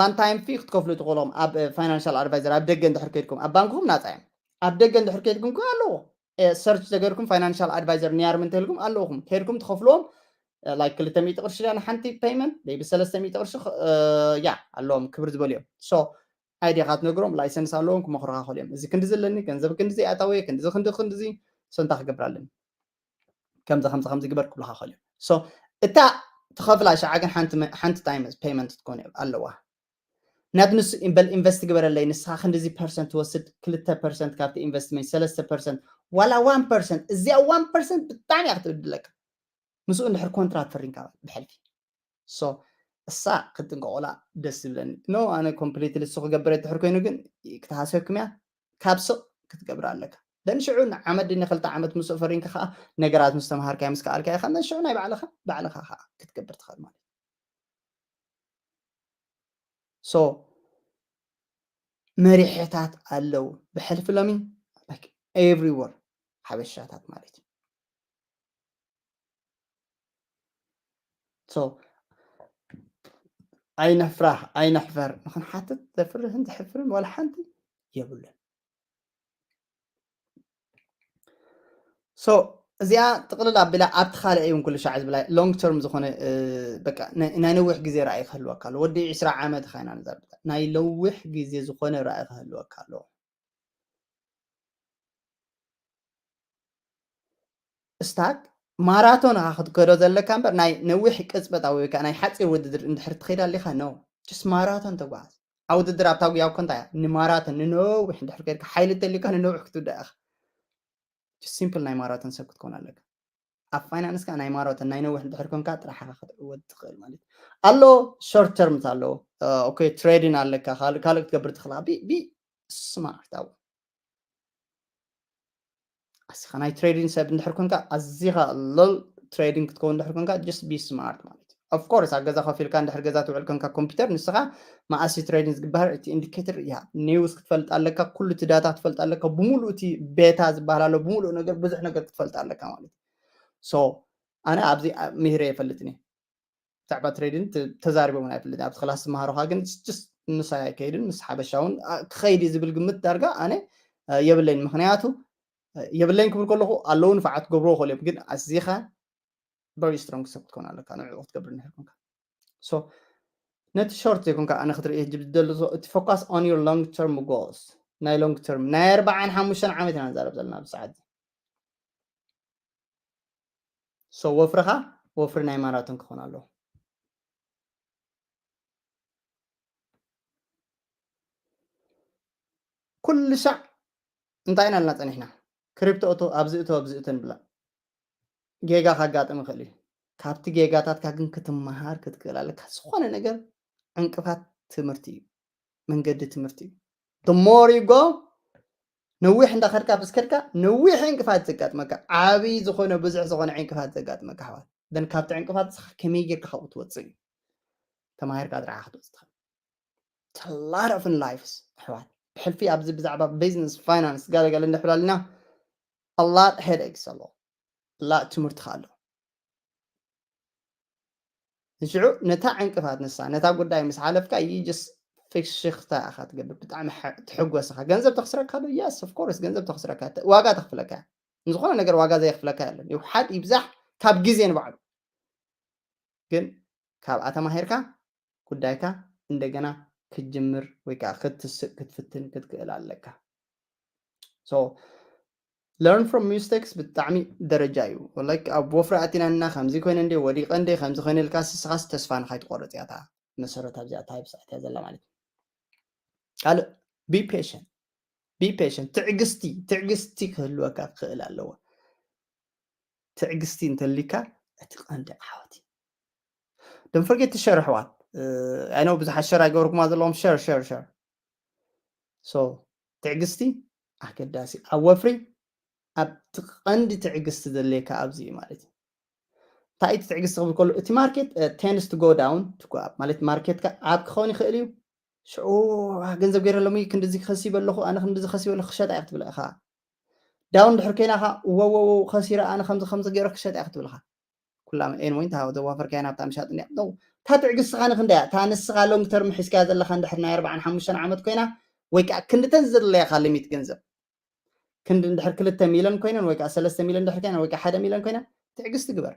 one time fee ክትከፍሉ ትኽእሎም ኣብ ፋይናንሻል ኣድቫይዘር ኣብ ደገ እንድሕር ከይድኩም ኣብ ባንክኹም ናፃ እዮም ኣብ ደገ እንድሕር ከይድኩም ከ ኣለዎ ሰርች ተገርኩም ፋይናንሻል ኣድቫይዘር ኒያርም እንተልኩም ኣለውኹም ከይድኩም ትኸፍልዎም like ክልተ ሚእቲ ቅርሺ ዳ ንሓንቲ ፔይመንት maybe ሰለስተ ሚእቲ ቅርሺ ያ ኣለዎም ክብር ዝበሉ እዮም so ኣይዲኻ ትነግሮም ላይሰንስ ኣለዎም ክመኽሩኻ ክእሉ እዮም እዚ ክንዲ ዘለኒ ገንዘብ ክንዲ ዘይኣታወየ ክንዲ ክንዲ ክንዲ ሰንታ ክገብር ኣለኒ ከምዚ ከምዚ ከምዚ ግበር ክብሉኻ ክእሉ እዮም so እታ ትኸፍላ ሸዓ ግን ሓንቲ ታይም ፔይመንት ትኮን ኣለዋ ናት ንሱ በል ኢንቨስት ግበረለይ፣ ንስኻ ክንድዚ ፐርሰንት ትወስድ፣ ክልተ ፐርሰንት ካብቲ ኢንቨስትመንት፣ ሰለስተ ፐርሰንት ዋላ ዋን ፐርሰንት። እዚኣ ዋን ፐርሰንት ብጣዕሚ እያ ክትብድለካ። ምስኡ እንድሕር ኮንትራት ፈሪምካ ብሕልፊ። ሶ እሳ ክትጥንቀቆላ ደስ ዝብለኒ። ኖ፣ ኣነ ኮምፕሊትሊ እሱ ክገብር ድሕር ኮይኑ ግን ክትሃሰኩም እያ። ካብ ስቕ ክትገብር ኣለካ። ደን ሽዑ ንዓመት ድን ክልተ ዓመት ምስኡ ፈሪንካ ከዓ ነገራት ምስ ተምሃርካዮ ምስ ከኣልካ ኢኻ። ደን ሽዑ ናይ ባዕልኻ ባዕልኻ ከዓ ክትገብር ትኽእል ማለት እዩ። ሶ መሪሕታት ኣለዉ ብሕልፊ ሎሚ ኤቭሪወር ሓበሻታት ማለት እዩ። ሶ ኣይነፍራህ ኣይነሕፈር፣ ንክንሓትት ዘፍርህን ዘሕፍርን ዋላ ሓንቲ የብሉን። ሶ እዚኣ ጥቕልል ኣቢላ ኣብቲ ካልእ እውን ኩሉ ሻዕ ዝብላ ሎንግ ተርም ዝኾነ በቃ ናይ ነዊሕ ግዜ ራእይ ክህልወካ ኣሎ። ወዲ ዕስራ ዓመት ኻይና ንዛርብ ናይ ነዊሕ ግዜ ዝኾነ ራእይ ክህልወካ ኣለዎ። ስታክ ማራቶን ኢኻ ክትከዶ ዘለካ እምበር ናይ ነዊሕ ቅፅበታዊ ወይ ከዓ ናይ ሓፂር ውድድር እንድሕር ትኸይድ ኣሊኻ ነው ስ ማራቶን ተጓዓዝ። ኣብ ውድድር ኣብታ ጉያ እኮ እንታይ እያ ንማራቶን ንነዊሕ እንድሕር ከይድካ ሓይሊ እንተልዩካ ንነዊሕ ክትውዳእ ኢኻ። ሲምፕል ናይ ማራቶን ሰብ ክትከውን ኣለካ። ኣብ ፋይናንስካ ናይ ማራቶን ናይ ነዊሕ እንድሕር ኮንካ ጥራሕ ኢኻ ክትዕወት ትኽእል ማለት ኣሎ። ሾርት ተርምስ ኣሎ። ኦኬ ትሬዲን ኣለካ ካልእ ክትገብር ትኽእል ቢ ስማርት ኣው ኣዚኻ ናይ ትሬዲንግ ሰብ እንድሕር ኮንካ ኣዚኻ ሎል ትሬዲንግ ክትከውን እንድሕር ኮንካ just be smart ማለት እዩ። Of course ኣብ ገዛ ኮፍ ኢልካ እንድሕር ገዛ ትውዕል ኮንካ ኮምፒውተር ንስኻ መኣሲ ትሬዲንግ ዝግበር እቲ ኢንዲኬተር እያ። ኒውስ ክትፈልጥ ኣለካ፣ ኩሉ እቲ ዳታ ክትፈልጥ ኣለካ፣ ብምሉእ እቲ ቤታ ዝበሃል ኣሎ ብምሉእ ነገር ብዙሕ ነገር ክትፈልጥ ኣለካ ማለት እዩ። ሶ ኣነ ኣብዚ ምሂረ የፈልጥኒ ብዛዕባ ትሬዲንግ ተዛሪቦም ኣይፈልጥን። ኣብቲ ክላስ ዝመሃሩኻ ግን just ምሳይ ኣይከይድን ምስ ሓበሻ እውን ክኸይድ እዩ ዝብል ግምት ዳርጋ ኣነ የብለይን። ምክንያቱ የብለይን ክብል ከለኹ ኣለዉ ንፋዓት ክገብርዎ ክእል እዮም ግን ኣዚኻ very strong ሰብ ክትኮን ኣለካ ንዕኡ ክትገብር እንድሕር ኮንካ። So ነቲ ሾርት ዘይኮንካ ኣነ ክትርኢ ህጂ ዝደሊ እቲ focus on your long term goals ናይ long term ናይ ኣርባዓን ሓሙሽተን ዓመት ኢና ንዛረብ ዘለና ኣብዚ ሰዓት እዚ። So ወፍርኻ ወፍሪ ናይ ማራቶን ክኾን ኣለዎ። ኩሉ ሻዕ እንታይ ኢና ኢልና ጸኒሕና? ክሪፕቶ እቶ ኣብዚ እቶ ኣብዚ እቶ ንብላ ጌጋ ካጋጥም ይኽእል እዩ። ካብቲ ጌጋታትካ ግን ክትመሃር ክትክእል ኣለካ። ዝኾነ ነገር ዕንቅፋት ትምህርቲ እዩ፣ መንገዲ ትምህርቲ እዩ። The more you go ነዊሕ እንዳኸድካ ብስከድካ ነዊሕ ዕንቅፋት ዘጋጥመካ፣ ዓብዪ ዝኾነ ብዙሕ ዝኾነ ዕንቅፋት ዘጋጥመካ ኣሕዋት። ደን ካብቲ ዕንቅፋት ንስኻ ከመይ ጌርካ ካብኡ ትወፅእ እዩ። ተማሂርካ ጥራሕ ክትወፅእ ትኽእል። It's a lot of in lives ኣሕዋት። ብሕልፊ ኣብዚ ብዛዕባ ቢዝነስ ፋይናንስ ጋለጋለ እንድሕር ኣለና a lot headaches ኣሎ። ላ ትምህርትኻ ኣሎ። ንሽዑ ነታ ዕንቅፋት ንሳ ነታ ጉዳይ ምስ ሓለፍካ you just ፍሽኽታ ኢኻ ትገብር። ብጣዕሚ ትሕጎስ ኢኻ። ገንዘብ ተኽስረካ ዶ? Yes of course ገንዘብ ተኽስረካ። ዋጋ ተኽፍለካ እያ። ንዝኾነ ነገር ዋጋ ዘየኽፍለካ የለን። ይውሓድ ይብዛሕ ካብ ግዜ ንባዕሉ ግን ካብኣ ተማሂርካ ጉዳይካ እንደገና ክትጅምር ወይ ከዓ ክትስእ ክትፍትን ክትክእል ኣለካ። So learn from mistakes ብጣዕሚ ደረጃ እዩ። Like ኣብ ወፍሪ ኣቲናና ከምዚ ኮይነ እንደ ወዲቀ እንደ ከምዚ ኮይነ ኢልካ ስስኻስ ተስፋ ንካይትቆርፅ እያ እታ መሰረት ኣብዚኣ እታ ዌብሳይት እያ ዘላ ማለት እዩ። ካልእ be patient be patient ትዕግስቲ ትዕግስቲ ክህልወካ ክኽእል ኣለዎ። ትዕግስቲ እንተሊካ እቲ ቀንዲ ዓወት እዩ። Don't forget to share ኣሕዋት። I know ብዙሓት ሸር ኣይገበርኩማ ዘለዎም share share share። So ትዕግስቲ ኣገዳሲ ኣብ ወፍሪ ኣብቲ ቀንዲ ትዕግስቲ ዘድልየካ ኣብዚ እዩ ማለት እዩ። እንታይ እቲ ትዕግስቲ ክብል ከሎ እቲ ማርኬት tends to go down to go up ማለት ማርኬትካ ኣብ ክኸውን ይኽእል እዩ። ሽዑ ገንዘብ ገይረ ሎሚ ክንድዚ ክኸሲብ ኣለኹ ኣነ ክንድዚ ከሲብ ኣለኹ ክሸጣ እየ ክትብል ኢኻ። ዳውን ድሕር ኮይና ኻ ወወወ ከሲረ ኣነ ከምዚ ከምዚ ገይረ ክሸጥ እየ ክትብል ኢኻ። ኩላ ኤንወይ እንተ ዘዋፈርካያ ናብታ ምሻጥ እንዲያ እታ ትዕግስትኻ ንክንደያ እታ ንስኻ ሎንግ ተርም ሒዝካያ ዘለኻ እንድሕር ናይ ኣርባዓን ሓሙሽተን ዓመት ኮይና ወይ ከዓ ክንድተን ዝድለያኻ ሊሚት ገንዘብ ክንዲ እንድሕር ክልተ ሚልዮን ኮይነን ወይ ከዓ ሰለስተ ሚልዮን እንድሕር ኮይነን ወይ ከዓ ሓደ ሚልዮን ኮይነን ትዕግስቲ ግበር።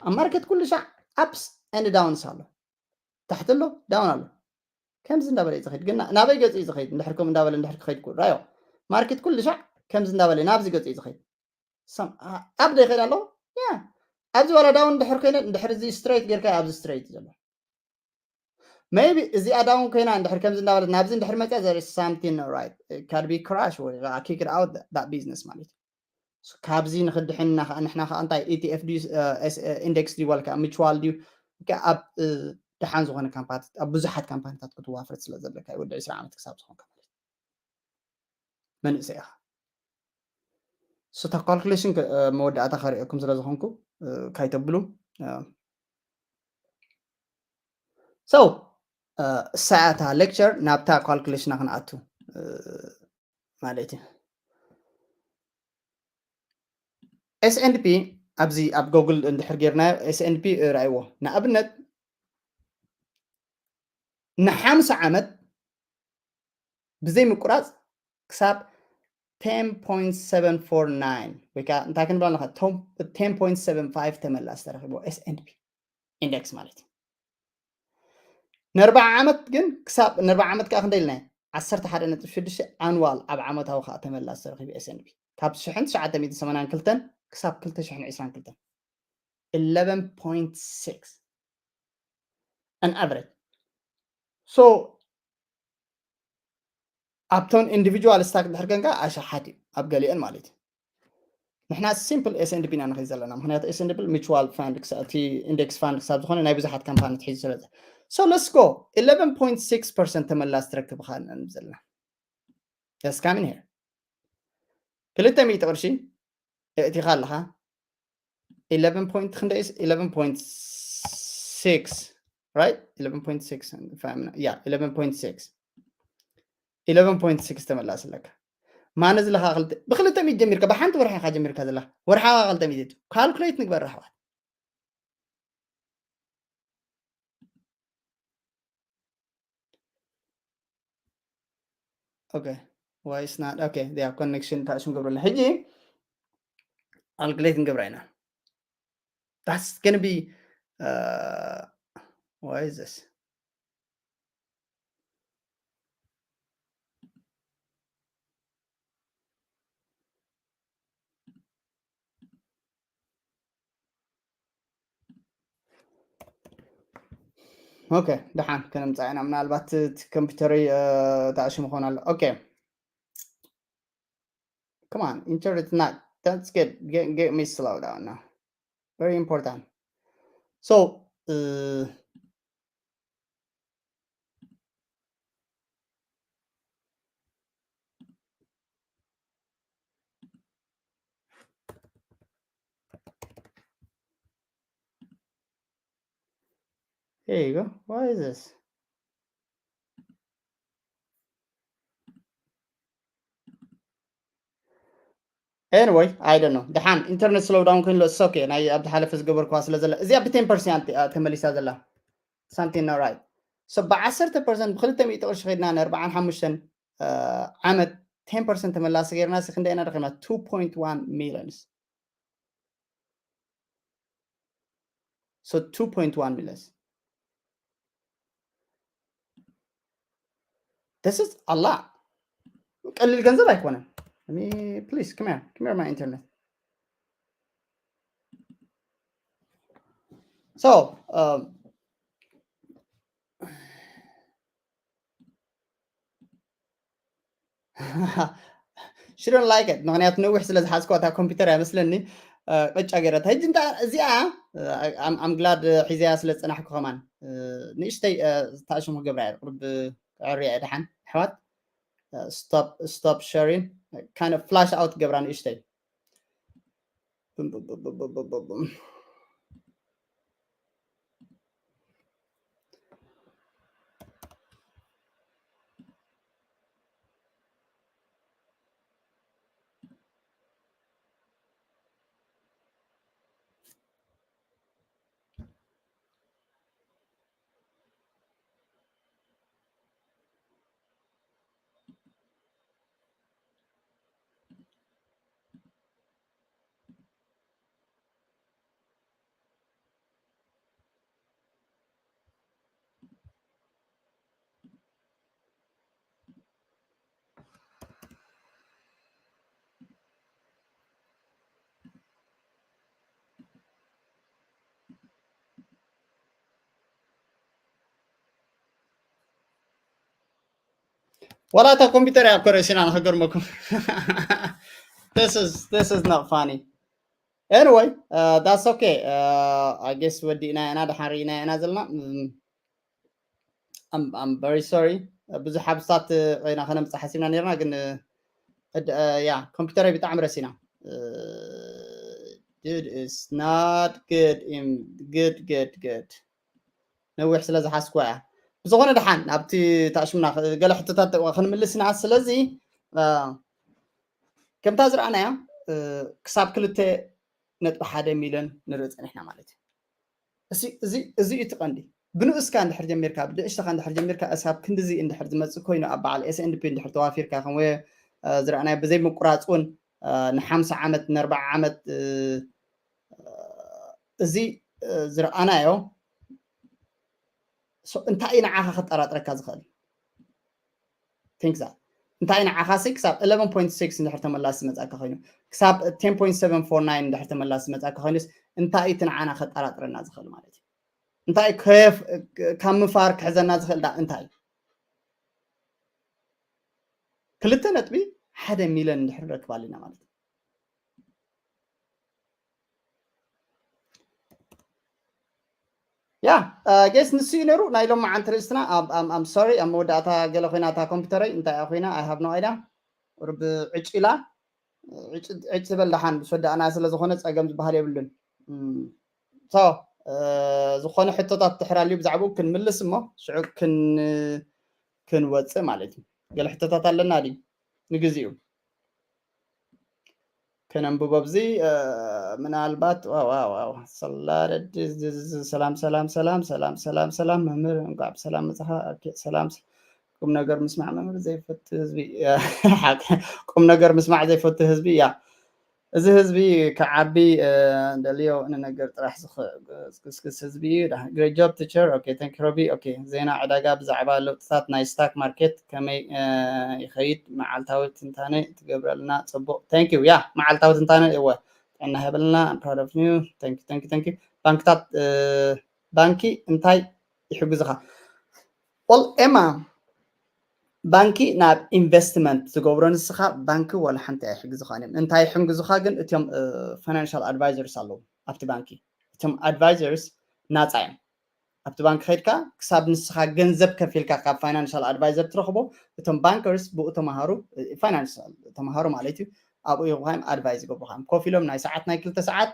ኣብ ማርኬት ኩሉ ሻዕ ኣፕስ ኤንድ ዳውንስ ኣሎ። ታሕቲ ኣሎ ዳውን ኣሎ። ከምዚ እንዳበለ እዩ ዝኸይድ ግን ናበይ ገፁ እዩ ዝኸይድ? እንድሕር ከም እንዳበለ እንድሕር ክኸይድ ኩሉ ራዮ ማርኬት ኩሉ ሻዕ ከምዚ እንዳበለ ናብዚ ገፁ እዩ ዝኸይድ። ኣብ ዶ ይኸይድ ኣለዎ? ያ ኣብዚ ዋላ down እንድሕር ኮይነ፣ እንድሕር እዚ straight ጌርካ ኣብዚ straight ዘሎ። Maybe እዚኣ down ኮይና እንድሕር ከምዚ እንዳበለት ናብዚ እንድሕር መፅያ፣ there is something right, it can be crash ወይ ከዓ kick out that business ማለት እዩ። So ካብዚ ንክድሕን ንሕና ከዓ እንታይ፣ ኢቲኤፍ ድዩ፣ index ድዩ፣ ዋልካ mutual ድዩ፣ ኣብ ደሓን ዝኾነ ካምፓኒ፣ ኣብ ብዙሓት ካምፓኒታት ክትዋፈር ስለ ዘለካ እዩ፣ ወዲ ዕስራ ዓመት ክሳብ ዝኾንካ ማለት እዩ። መንእሰይ ኢኻ። So እታ calculation መወዳእታ ከርእየኩም ስለ ዝኾንኩ ካይተብሉ። So እሳያታ lecture ናብታ calculation ና ክንኣቱ ማለት እዩ። S and P ኣብዚ ኣብ Google እንድሕር ጌርናዮ S and P ርኣይዎ። ንኣብነት ንሓምሳ ዓመት ብዘይ ምቁራፅ ክሳብ ten point seven four nine ወይ ከዓ እንታይ ክንብላ ኣለካ፣ ten point seven five ተመላስ ተረኪቦ S and P index ማለት እዩ። ንኣርባዓ ዓመት ግን ክሳብ ንኣርባዓ ዓመት ከዓ ክንደ ኢልና፣ ዓሰርተ ሓደ ነጥቢ ሽዱሽተ annual ኣብ ዓመታዊ ከዓ ተመላስ ተረኪቡ S and P ካብ ሽሕን ትሽዓተ ሚእትን ሰማንያን ክልተን ክሳብ ክልተ ሽሕን ዕስራን ክልተን eleven point six an average። So ኣብተን individual stock ድሕር ከንካ ኣሽሓት እዩ ኣብ ገሊአን ማለት እዩ። ንሕና simple S and P ኢና ንኸይድ ዘለና፣ ምክንያቱ S and P mutual fund ክሳ-፣ እቲ index fund ክሳብ ዝኾነ ናይ ብዙሓት ካምፓኒ ትሒዙ ስለ ዘ-፣ so let's go። Eleven point six percent ተመላስ ትረክብ ኻ ንብል ዘለና። Just come in here። ክልተ ሚእቲ ቅርሺ የእቲኻ ኣለኻ። Eleven point ክንደይ is eleven point six, right? Eleven point six, yeah, eleven point six. Eleven point six ተመላስ ኣለካ። ማነ ዝለኻ ክልተ፣ ብክልተ ሚእቲ ጀሚርካ፣ ብሓንቲ ወርሒ ኢኻ ጀሚርካ ዘለኻ። ወርሓኻ ክልተ ሚእቲ። Calculate ንግበር ኣሕዋት። Okay. Why is not? Okay, yeah, connection ታሽም ገብረለ። ሕጂ calculate ንገብራ ኢና። That's gonna be, uh, why is this? Okay፣ ደሓን ከነምፅኣ ኢና። ምናልባት እቲ ኮምፒውተረይ ተኣሽሙ ክኾን ኣሎ። Okay። Come on, internet not, that's good. Get, get me slow down now. Very important. So, uh, Here you go. Why is this? Anyway, I don't know. ደሓን internet slow down ኮይኑ ኣሎ። It's okay። ናይ ኣብ ዝሓለፈ ዝገበርኩዋ ስለ ዘላ እዚኣ ብ ten percent እያ ተመሊሳ ዘላ። Something not right. So ብ ዓሰርተ percent ብ ክልተ ሚእቲ ቅርሺ ከይድና ን ኣርባዓን ሓሙሽተን ዓመት ten percent ተመላሲ ገይርና ሲ ክንደይ ኢና ረኺብና? Two point one millions። So two point one millions. This is a lot. ቀሊል ገንዘብ ኣይኮነን። Let me, please, come here. Come here, my internet. So, um, she don't like it. ምክንያቱ ነዊሕ ስለ ዝሓዝኩዋ እታ ኮምፒውተር እያ መስለኒ፣ እ፣ ቅጫ ገይረታ። ሕጂ እንታ እዚኣ፣ እ፣ I'm, I'm glad ሒዘያ ስለ ዝጸናሕኩ ከማን፣ እ፣ ንእሽተይ፣ እ፣ ታእሽሙ ክገብራ እየ። ቁርብ ክዕርያ እየ ደሓን ኣሕዋት። እ፣ stop, stop sharing። Kind of flash out ገብራ ንእሽተይ። ዋላ እታ ኮምፒውተር እያ እኮ ረሲና ንክገርመኩም። This is this is not funny. Anyway, uh, that's okay. Uh, I guess ወዲእና ኢና፣ ድሓን ርኢና ኢና ዘለና። Mm, I'm, I'm very sorry. ብዙሕ ሓብስታት ኮይና ከነምፅእ ሓሲብና ነርና፣ ግን ያ ኮምፒውተረይ ብጣዕሚ ረሲና። Dude, it's not good. Good, good, good. ነዊሕ ስለ ዝሓዝኩዋ እያ። ብዝኾነ ድሓን ኣብቲ ታሽሙና ገለ ሕቶታት ክንምልስ ኢና። ስለዚ ከምታ ዝረኣናያ ክሳብ ክልተ ነጥቢ ሓደ ሚልዮን ንርኢ ፀኒሕና ማለት እዩ። እዚ እዩ እቲ ቀንዲ። ብንኡስካ እንድሕር ጀሚርካ፣ ብንእሽተኻ እንድሕር ጀሚርካ፣ እሳብ ክንድዚ እንድሕር ዝመፅእ ኮይኑ፣ ኣብ በዓል S and P እንድሕር ተዋፊርካ፣ ከም ወይ ዝረኣናዮ ብዘይ ምቁራፅ እውን ንሓምሳ ዓመት፣ ንኣርባዓ ዓመት እዚ ዝረኣናዮ እንታይ እዩ ንዓኻ ከጠራጥረካ ዝኽእል? Think that እንታይ ንዓኻ ሲ ክሳብ eleven point six እንድሕር ተመላሲ ዝመጻካ ኮይኑ፣ ክሳብ ten point seven four nine እንድሕር ተመላሲ ዝመጻካ ኮይኑስ እንታይ እቲ ንዓና ከጠራጥረና ዝኽእል ማለት እዩ? እንታይ ከፍ ካብ ምፋር ክሕዘና ዝኽእል ዳ እንታይ? ክልተ ነጥቢ ሓደ ሚልዮን እንድሕር ንረክብ ኣለና ማለት እዩ። ያ ጌስ ንሱ እዩ ነይሩ ናይ ሎም መዓንቲ ርእስትና። I'm sorry ኣብ መወዳእታ ገለ ኮይና እታ ኮምፒውተረይ እንታይ እያ ኮይና? I have no idea። ርብ ዕጭ ኢላ። ዕጭ ትበል ደሓን ምስ ወዳእና ስለ ዝኾነ ጸገም ዝበሃል የብሉን። So ዝኾነ ሕቶታት ድሕር ኣልዩ ብዛዕባኡ ክንምልስ እሞ ሽዑ ክንወፅእ ማለት እዩ። ገለ ሕቶታት ኣለና ድዩ ንግዚኡ? ከነንብቦ ኣብዚ ምናልባት ዋው ዋው ዋው ሰላም ሰላም ሰላም ሰላም ሰላም ሰላም መምህር እንኳዕ ብሰላም መጻኻ። ሰላም ቁም ነገር ምስማዕ መምህር ዘይፈቱ ህዝቢ ቁም ነገር ምስማዕ ዘይፈቱ ህዝቢ እያ። እዚ ህዝቢ ክዓቢ ደልዮ ንነገር ጥራሕ ዝክስክስ ህዝቢ እዩ። Great job teacher. Okay, thank you Robi. Okay, ዜና ዕዳጋ ብዛዕባ ለውጥታት ናይ ስታክ ማርኬት ከመይ ይኸይድ መዓልታዊ ትንታነ ትገብረልና ጽቡቕ። Thank you. ያ መዓልታዊ ትንታነ እወ ጥዕና ይሃበልና። I'm proud of you. Thank you, thank you, thank you. ባንክታት ባንኪ እንታይ ይሕግዝኻ? Well ኤማ ባንኪ ናብ ኢንቨስትመንት ዝገብሮ ንስኻ ባንኪ ዋላ ሓንቲ ኣይሕግዝኻን እዮም። እንታይ ይሕግዙኻ ግን እቶም ፋይናንሻል ኣድቫይዘርስ ኣለዉ ኣብቲ ባንኪ። እቶም ኣድቫይዘርስ ናፃ እዮም። ኣብቲ ባንክ ከይድካ ክሳብ ንስኻ ገንዘብ ከፊልካ ካብ ፋይናንሻል ኣድቫይዘር ትረኽቦ እቶም ባንከርስ ብኡ ተምሃሩ፣ ፋይናንሻል ተምሃሩ ማለት እዩ። ኣብኡ ይኹም ኣድቫይዝ ይገብሩኻ እዮም ኮፍ ኢሎም ናይ ሰዓት ናይ ክልተ ሰዓት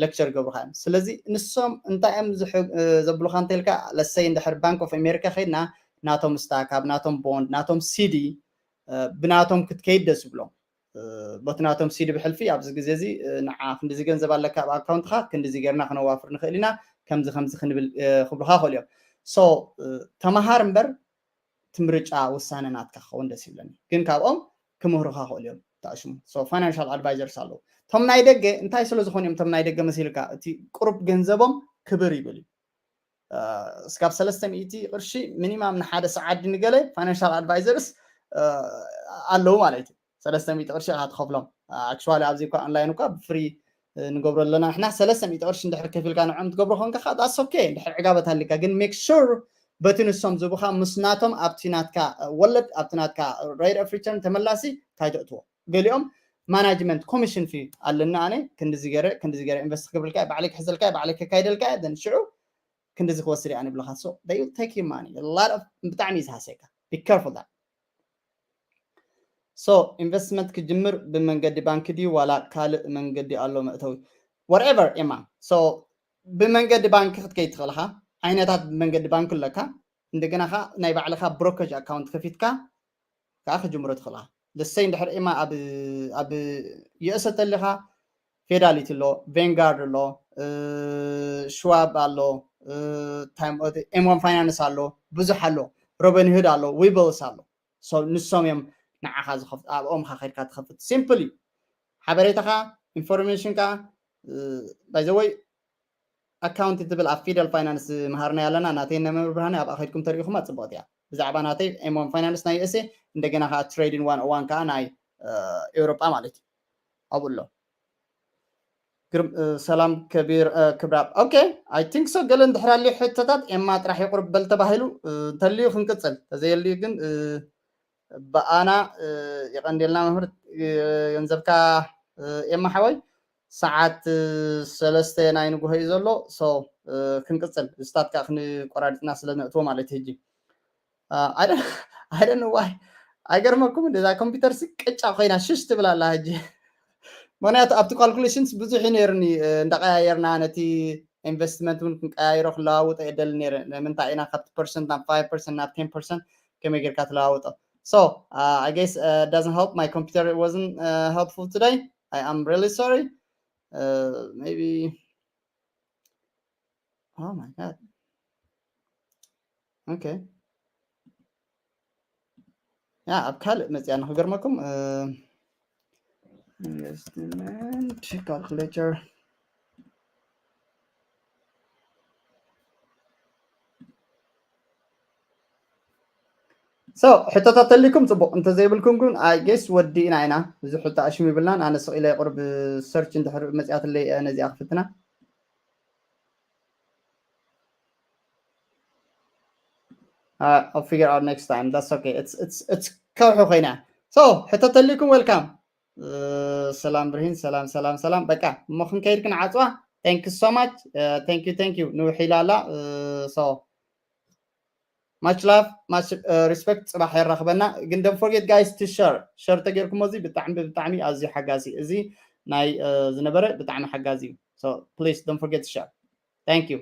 ሌክቸር ይገብሩኻ እዮም። ስለዚ ንሶም እንታይ እዮም ዘብሉኻ እንተልካ ለሰይ እንድሕር ባንክ ኦፍ ኣሜሪካ ከይድና ናቶም ስታክ ኣብ ናቶም ቦንድ ናቶም ሲዲ ብናቶም ክትከይድ ደስ ይብሎም። በቲ ናቶም ሲዲ ብሕልፊ ኣብዚ ግዜ እዚ ንዓ ክንዲዚ ገንዘብ ኣለካ ኣብ ኣካውንትካ ክንዲዚ ጌርና ክነዋፍር ንኽእል ኢና ከምዚ ከምዚ ክንብል ክብሉካ ይኽእሉ እዮም። So ተምሃር እምበር እቲ ምርጫ ውሳነ ናትካ ክኸውን ደስ ይብለኒ። ግን ካብኦም ክምህሩካ ክእሉ እዮም። ተኣሽሙ ፋይናንሻል ኣድቫይዘርስ ኣለዉ። እቶም ናይ ደገ እንታይ ስለ ዝኾኑ እዮም እቶም ናይ ደገ መሲልካ እቲ ቅሩብ ገንዘቦም ክብር ይብል እዩ። እስካብ ሰለስተ ሚእቲ ቅርሺ ሚኒማም ንሓደ ሰዓት ድንገለ ፋይናንሻል ኣድቫይዘርስ ኣለዉ ማለት እዩ። ሰለስተ ሚእቲ ቅርሺ ኢኻ ትኸፍሎም። ኣክቹዋሊ ኣብዚ እኳ ኦንላይን እኳ ብፍሪ ንገብሮ ኣለና ንሕና። ሰለስተ ሚእቲ ቅርሺ እንድሕር ከፊልካ ንዕኦም ትገብሮ ኮንካ ከዓ that's okay እንድሕር ዕጋበት ኣሊካ። ግን ሜክ ሹር በቲ ንሶም ዝቡኻ ምስ ናቶም ኣብቲ ናትካ ወለድ ኣብቲ ናትካ ሬት ኦፍ ሪተርን ተመላሲ ካይተእትዎ። ገሊኦም ማናጅመንት ኮሚሽን ፊ ኣለና ኣነ ክንዲዚ ገረ ክንዲዚ ገረ ኢንቨስት ክብርልካ ባዕለይ ክሕዘልካ ባዕለይ ከካይደልካ then ሽዑ ክንዲዚ ክወስድ እየ ይብለካ። So they will take your money. A lot of ብጣዕሚ እዩ ዝሃሰካ። Be careful that. So ኢንቨስትመንት ክጅምር ብመንገዲ ባንክ ድዩ ዋላ ካልእ መንገዲ ኣሎ መእተዊ? Whatever ኤማ። So ብመንገዲ ባንክ ክትከይድ ትኽእልኻ። ዓይነታት መንገዲ ባንክ ኣለካ። እንደገና ኻ ናይ ባዕልኻ ብሮከጅ ኣካውንት ከፊትካ ከዓ ክጅምሮ ትኽእልኻ። ለሰይ እንድሕር ኤማ ኣብ ኣብ ዩኤስ ተሊኻ ፌዳሊቲ ኣሎ፣ ቬንጋርድ ኣሎ፣ ሽዋብ ኣሎ፣ ኤም ዋን ፋይናንስ ኣሎ፣ ብዙሕ ኣሎ፣ ሮቢንሁድ ኣሎ፣ ዊብልስ ኣሎ። ንሶም እዮም ንዓኻ ዝኸፍቱ ኣብኦም ኻ ከድካ ትኸፍት ሲምፕል እዩ። ሓበሬታኻ ኢንፎርሜሽንካ ባይዘወይ ኣካውንት ትብል ኣብ ፊደል ፋይናንስ ዝመሃርና ኣለና ናተይ ነመር ብርሃነ ኣብኣ ከድኩም ተሪኢኹማ ፅቡቅቲ እያ። ብዛዕባ ናተይ ኤም ዋን ፋይናንስ ናይ ዩኤስኤ እንደገና ከዓ ትሬዲን ዋን ኦዋን ከዓ ናይ ኤውሮጳ ማለት እዩ። ኣብኡ ኣሎ። ሰላም ከቢር ክብራብ okay I think so ገለ እንድሕር ኣልዩ ሕቶታት ኤማ ጥራሕ ይቁርብ በል ተባሂሉ እንተልዩ ክንቅፅል ተዘየልዩ ግን ብኣና የቐንዴልና መምህር። ገንዘብካ ኤማ ሓወይ፣ ሰዓት ሰለስተ ናይ ንጉሆ እዩ ዘሎ። So ክንቅፅል፣ ስታት ከዓ ክንቆራሪፅና ስለ ንእትዎ ማለት ሕጂ። I don't know why። ኣይገርመኩም? እዛ ኮምፒውተር ሲ ቅጫ ኮይና ሽሽ ትብል ኣላ ሕጂ። ምክንያቱ ኣብቲ ካልኩሌሽንስ ብዙሕ እዩ ነይሩኒ። እንዳቀያየርና ነቲ ኢንቨስትመንት እውን ክንቀያይሮ ክንለዋውጦ የደሊ ነይረ። ንምንታይ ኢና ካብቲ ፐርሰንት ናብ ፋይቭ ፐርሰንት ናብ ቴን ፐርሰንት ከመይ ጌርካ ትለዋውጦ? So I guess doesn't help. My computer wasn't helpful today. I am really sorry. Maybe, oh my god. Okay. ያ ኣብ ካልእ መፅያ ንክገርመኩም። ኢንቨስትመንት ካልኩሌተር። So ሕቶታት ተሊኩም ፅቡቅ፣ እንተዘይብልኩም ግን I guess ወዲእና ኢና። ብዙሕ ሕቶ ኣሽም ይብልናን። ኣነ ስቕ ኢለ ቁርብ ሰርች እንድሕር መፅያትለይ ነዚኣ ክፍትና። I'll figure out next time. That's okay. It's it's it's ከውሒ ኮይና። So ሕቶ ተሊኩም፣ welcome። ሰላም ብርሂን፣ ሰላም ሰላም ሰላም። በቃ እሞ ክንከይድ ክንዓፅዋ። Thank you so much. Thank you, thank you። ንውሕ ኢላ ኣላ። So much love, much respect። ፅባሕ የራኽበና። ግን don't forget guys to share። ሸር ተጌርኩሞ እዚ ብጣዕሚ ብጣዕሚ ኣዝዩ ሓጋዚ፣ እዚ ናይ ዝነበረ ብጣዕሚ ሓጋዚ እዩ። So please don't forget to share. Thank you.